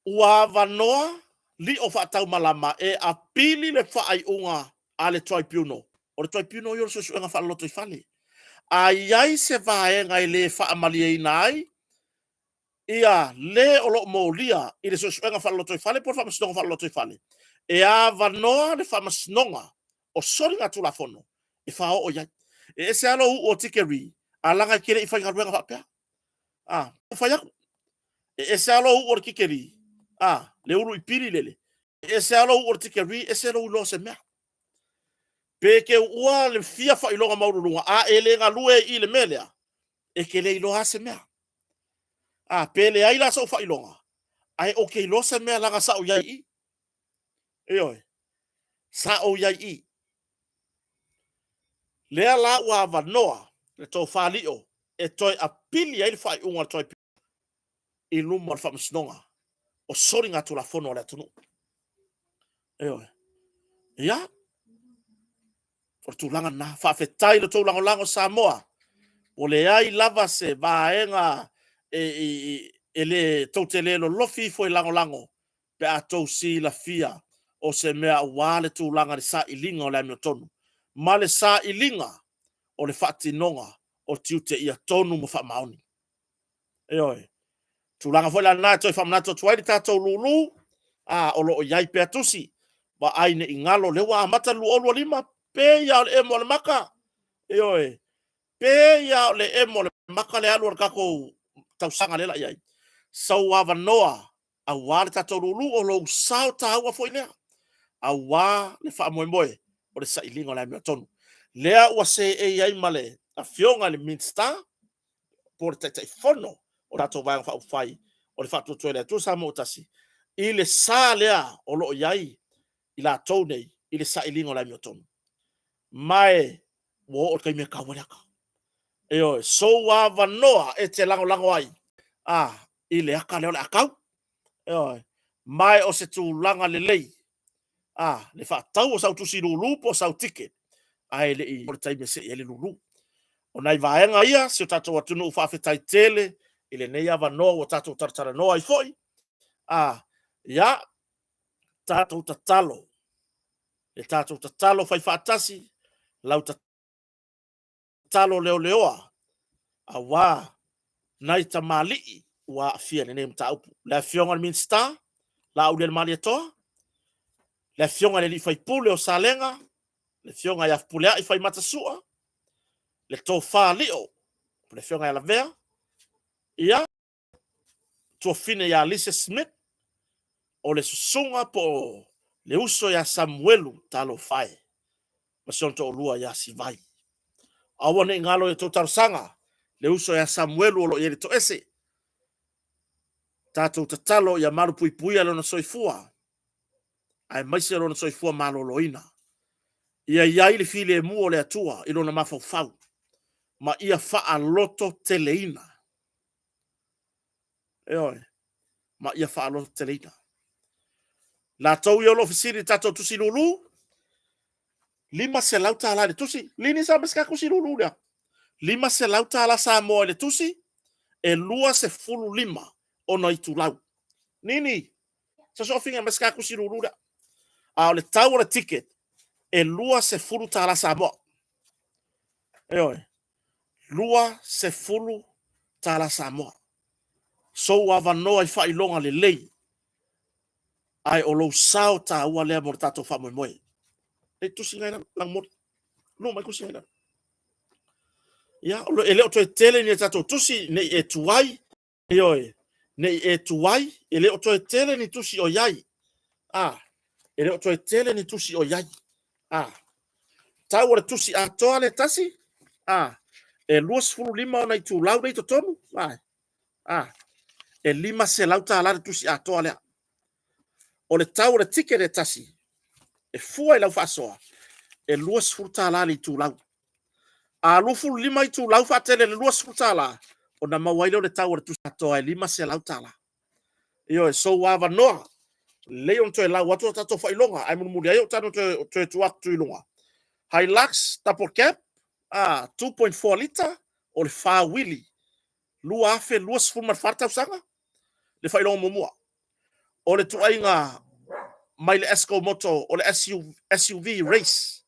Ua avanoa Lio Faataumalama e apili le faaiuga a le Tribunal. O le Tribunal ia o le suesuega faalolotoifale. A i ai se vaega e le faamalieina ai ia le o lo o molia i le suesuega faalolotoifale po o le faamasinoga faalolotoifale, e avanoa le faamasinoga o soligatulafono e faaoo i ai. E ese lava lou uu o tikeri, ae leaga e te le i faigaluega faapea. A, fai atu. E ese lava lou uu o le tikeri, a, le ulu i pili lele, e ese lava lou uu o le tikeri, ese lou iloa o se mea. Pe e te uua le fia faailoga maualuluga a e le galue ai i le mea lea, e te le iloa lava se mea. A, pe leai la sou faailoga, ae ou te iloa se mea leaga sa ou i ai i i. Ioe, sa ou i ai i i. Lea la ua avanoa le tofa Lio e toe apili ai le faaiuga a le Tribunal i luma o le Faamasinoga o Soligatulafono a le atunuu. Ioe. Ia, o le tulaga lena. Faafetai i lo outou lagolago Samoa. Ua leai lava se vaega e le tou te le lolofi ifo e lagolago pe a tou silafia o se mea aua le tulaga i le sailiga o le amiotonu ma le sailiga o le faatinoga o tiute ia tonu ma faamaoni. Ioe. Tulaga foi la lena e toe faamanatu atu ai le tatou lulu, a o lo o i ai pea tusi, vaai ne i galo, lea ua amata le 2025, pei lava o le emo a le maka. Ioe. Pei lava o le emo a le maka le alu a le tatou tausaga lea la i ai. Sau avanoa aua le tatou lulu, o lou sao taua foi lea, aua le faamoemoe o le sailiga o le amiotonu. Lea ua seei ai ma le Afioga i le Minisita po o le Taitaifono o le tatou Vaega Faaupufai o le Faatuatua i le Atua Samoa ua Tasi, i le sa lea o lo o i ai i latou nei i le sailiga o le amiotonu. Ma e ua oo i le taimi e tau ai le ata. Ioe, sou avanoa e te lagolago ai a i le ata lea o le a tau. Ioe, ma e o se tulaga lelei a le faatau o sau tusi lulu po o sau ticket ae le i oo le taimi e sei ai le lulu. O nai vaega ia si o tatou atunuu, faafetai tele i lenei avanoa ua tatou talatalanoa ai foi. A ia tatou tatalo, le tatou tatalo fai faatasi, lau tatalo leoleoa aua nai tamalii ua aafia i lenei mataupu. Le Afioga i le Minisita Laaulialemalietoa, le Afioga i le alii faipule o Salega, le Afioga ia Fepuleai Faimata Sua, le Tofa Lio, le Afioga ia Lavea, ia, tuafine ia Lisa Smith, o le susuga po o le uso ia Samuelu Talofa e, ma si ona toalua ia Sivai. Aua ne i galo i a outou talosaga le uso ia Samuelu o lo o i ai le toese. Tatou tatalo ia malupuipuia lona soifua, aemaise lona soifua maloloina. Ia i ai le filemu o le Atua i lona mafaufau, ma ia faalototeleina. Ioe, ma ia faalototeleina. Latou ia o lo o fesili i le tatou tusi lulu, $500 i le tusi. Lini sa ma se tusi lulu lea. $500 Samoa i le tusi, e 25 ona itulau. Nini, sosofinga ma se tusi lulu lea. A o le tau o le ticket, e $20 Samoa. Ioe, $20 Samoa. Sou avanoa i faailoga lelei, ae o lou sao taua lea mo le tatou faamoemoe. E tusi ngai lalo, langomoli. Lu mai tusi ngai lalo. Ia, e le o toe tele ni tatou tusi, ne i e tuai, ioe, ne i e tuai, e le o toe tele ni tusi o i ai. A, e le o toe tele ni tusi o i ai. A, tau o le tusi atoa le tasi, a, e 25 ona itulau lea i totonu, a, a, e $500 le tusi atoa lea. O le tau o le ticket e tasi, e fua i lau faasoa, e $20 le itulau. A 25 itulau faatele i le $20, ona maua ai lea o le tau o le tusi atoa e $500. Ioe, sou avanoa, lelei ona toe lau atu o tatou faailoga, ae mulimuli ai o tatou toe tuu atu i luga. Hilux double cab, a, 2.4 lita, o le fa uili, 2024 tausaga, le faailoga muamua. O le tuaiga mai le Esco Moto, o le SUV Race,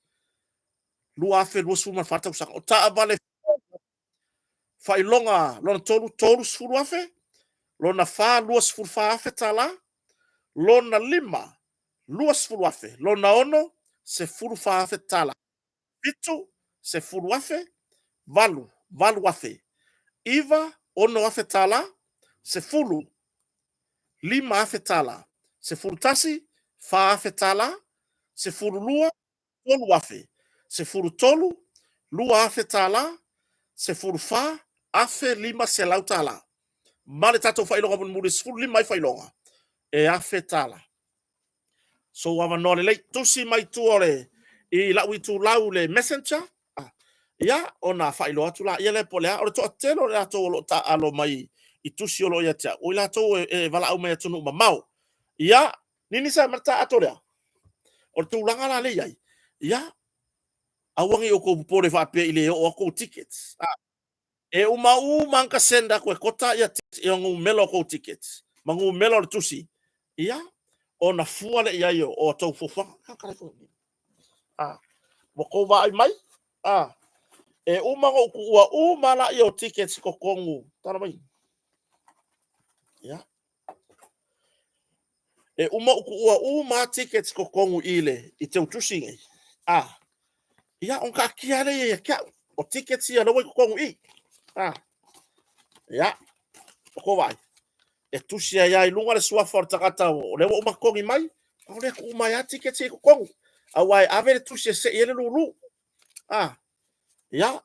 2024 tausaga. O taavale faailoga lona tolu, 30,000, lona fa, 24,000 tala, lona lima, 20,000, lona ono, 14,000 tala, 7, 10,000, 8, 8,000, 9, 6,000 tala, 10, 5,000 tala, 11, 4,000 tala, 12, 3,000, 13, $2,000, 14, $1,500. Ma le tatou faailoga mulimuli e 15 ai faailoga, e $1,000. Sou avanoa lelei, tusi mai tua o le, i lau itulau le messenger, ia, ona faailoa atu laia lea po o le a. O le toatele o latou o lo o taaalo mai i tusi o lo o ia te au, o i latou e valaau mai atunuu mamao. Ia, Nini sa aumai le ta ato lea. O le tulaga la lea e i ai, ia, aua ne i outou popole faapea i le oo atu tou tickets. E uma uma lava ona send atu e Kota ia numera o tou tickets ma numera o le tusi, ia, ona fua lea i ai o a outou fuafuaga. Ua tou vaai mai? E uma ona ou tuua uma lava laia o tickets i totonu. Tala mai. Ia. E uma ou tuua uma lava tickets i totonu i le i teutusi nei. Ia, ona taatia lea ia te au. O tickets ia lea ua i totonu i i. Ia, ua tou vaai. E tusi ai lava i luga le suafa o le tagata o lea ua uma totogi mai, a o lea e tuu mai lava tickets ia i totonu. Aua e ave le tusi e sei ai le lulu. Ia,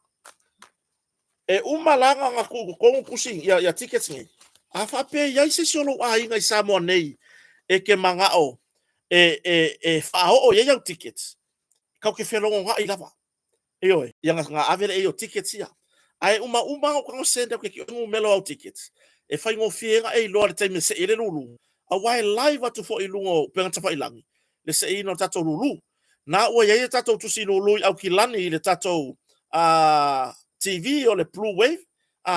E uma la ona tuu i totonu tusi ia tickets nei. A faapea e i ai se isi o lou aiga i Samoa nei e te manao e faaoo i ai au tickets, tatou te felogona'i lava. Ioe, ia ona ave lea i ai o tickets ia. Ae uma uma lava ona ou tago send atu ia te oe numera o au tickets, e faigofie ai ona e iloa i le taimi e sei ai le lulu, aua e live atu foi i luga o upega tafailagi le seiina o le tatou lulu. Na ua i ai a tatou tusi lulu i Aukilani i le tatou TV o le Blue Wave,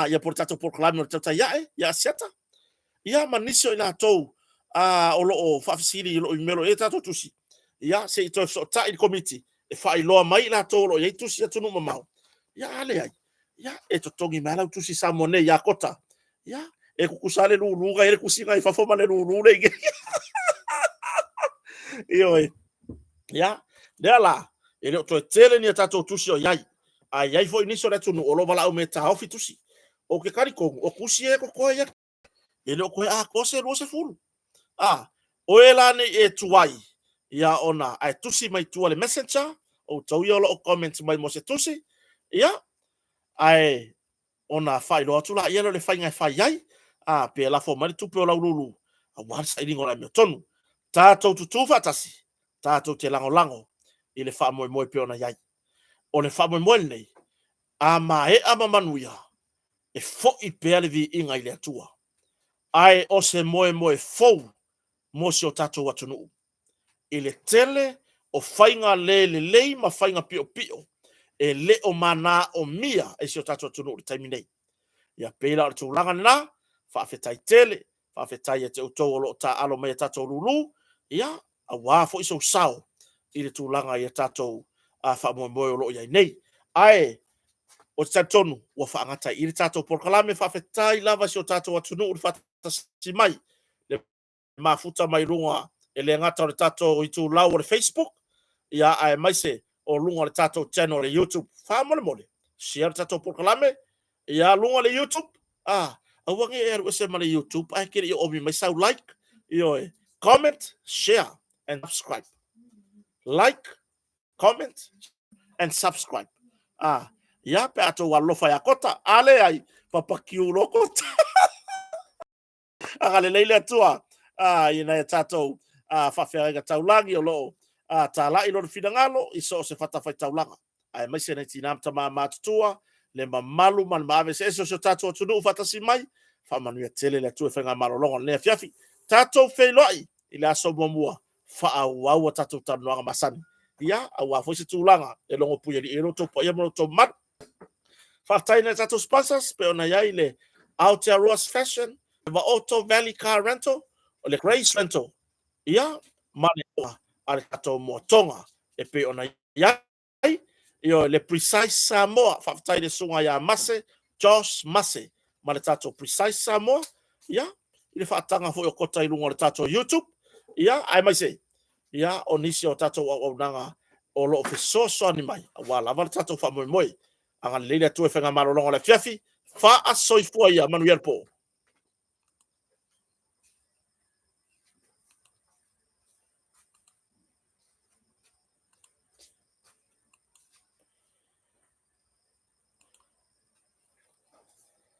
ia po o le tatou polokalame o le Tautai Ae ia Asiata, ia ma nisi o i latou o lo o faafesili o lo o imelo i ai tatou tusi, ia se i toe fesootai le Komiti e faailoa mai i latou o lo o i ai tusi i atunuu mamao, ia a leai, ia e totogi mai lava lau tusi i Samoa nei ia Kota, ia e tutusa lava le lulu na i ai le tusi na i fafo ma le lulu le i nei. Ioe. Ia, lea la, e le o toe tele ni a tatou tusi o i ai, a i ai foi nisi o le atunuu o lo o valaau mai e taofi tusi. Ou te talitonu, o tusi ia e totoe ia, e le o toe atoa se 20. A, oe la nei e tuai, ia ona ae tusi mai tua le messenger, outou ia o lo o comment mai mo se tusi, ia, ae ona faailoa atu laia lea o le faiga e fai ai, a, pe lafo mai le tupe o lau lulu, aua le sailiga o le amiotonu. Tatou tutū faatasi, tatou te lagolago i le faamoemoe pei ona i ai. O le faamoemoe lenei, a maea ma manuia, e foi pea le viiga i le Atua. Ae o se moemoe fou mo si o tatou atunuu. I le tele o faiga le lelei ma faiga piopio e le o manaomia e si o tatou atunuu i le taimi nei. Ia pei la o le tulaga lena, faafetai tele, faafetai ia te outou o lo o taaalo mai a tatou lulu, ia, aua foi sou sao i le tulaga i a tatou faamoemoe o lo o i ai nei. Ae ou te talitonu ua faagata i i le tatou polokalame. Faafetai lava i si o tatou atunuu i le faatasi mai, le mafuta mai luga e le gata o le tatou itulau o le Facebook, ia aemaise o luga o le tatou channel o le YouTube. Faamolemole, share le tatou polokalame, ia luga o le YouTube, aua ne i e alu ese ma le YouTube ae te le i oomi mai sau like, ioe, comment, share and subscribe. Like, comment and subscribe. Ia pe a tou alolofa ia Kota, a leai, papakiu loa Kota. Agalelei le Atua i nai a tatou faafeagaiga taulagi o lo o talai lona finagalo i so o se fatafaitaulaga, aemaise nai tinā ma tamā matutua, le mamalu ma le maave eseese o si o tatou atunuu faatasi mai. Faamanuia tele le Atua i faigamalologa o lenei afiafi. Tatou feiloai i le aso muamua, faaauau a tatou talanoaga masani. Ia, aua foi se tulaga e logo puialii ai lo outou paia ma lo outou mamalu. Faafetai i nai tatou sponsors pei ona i ai le Aotearoa's Fashion, le Vaoto Valley Car Rental, le Grace Rental, ia, ma le a le tatou Moatoga e pei ona i ai, ioe, le Precise Samoa. Faafetai i le susuga ia Mase, Josh Mase, ma le tatou Precise Samoa, ia, i le faataga foi o Kota i luga o le tatou YouTube, ia, aemaise ia, o nisi o tatou auaunaga o lo o fesoasoani mai aua lava le tatou faamoemoe. Agalelei le Atua i faigamalologa o le afiafi. Faasoifua ia, manuia le po.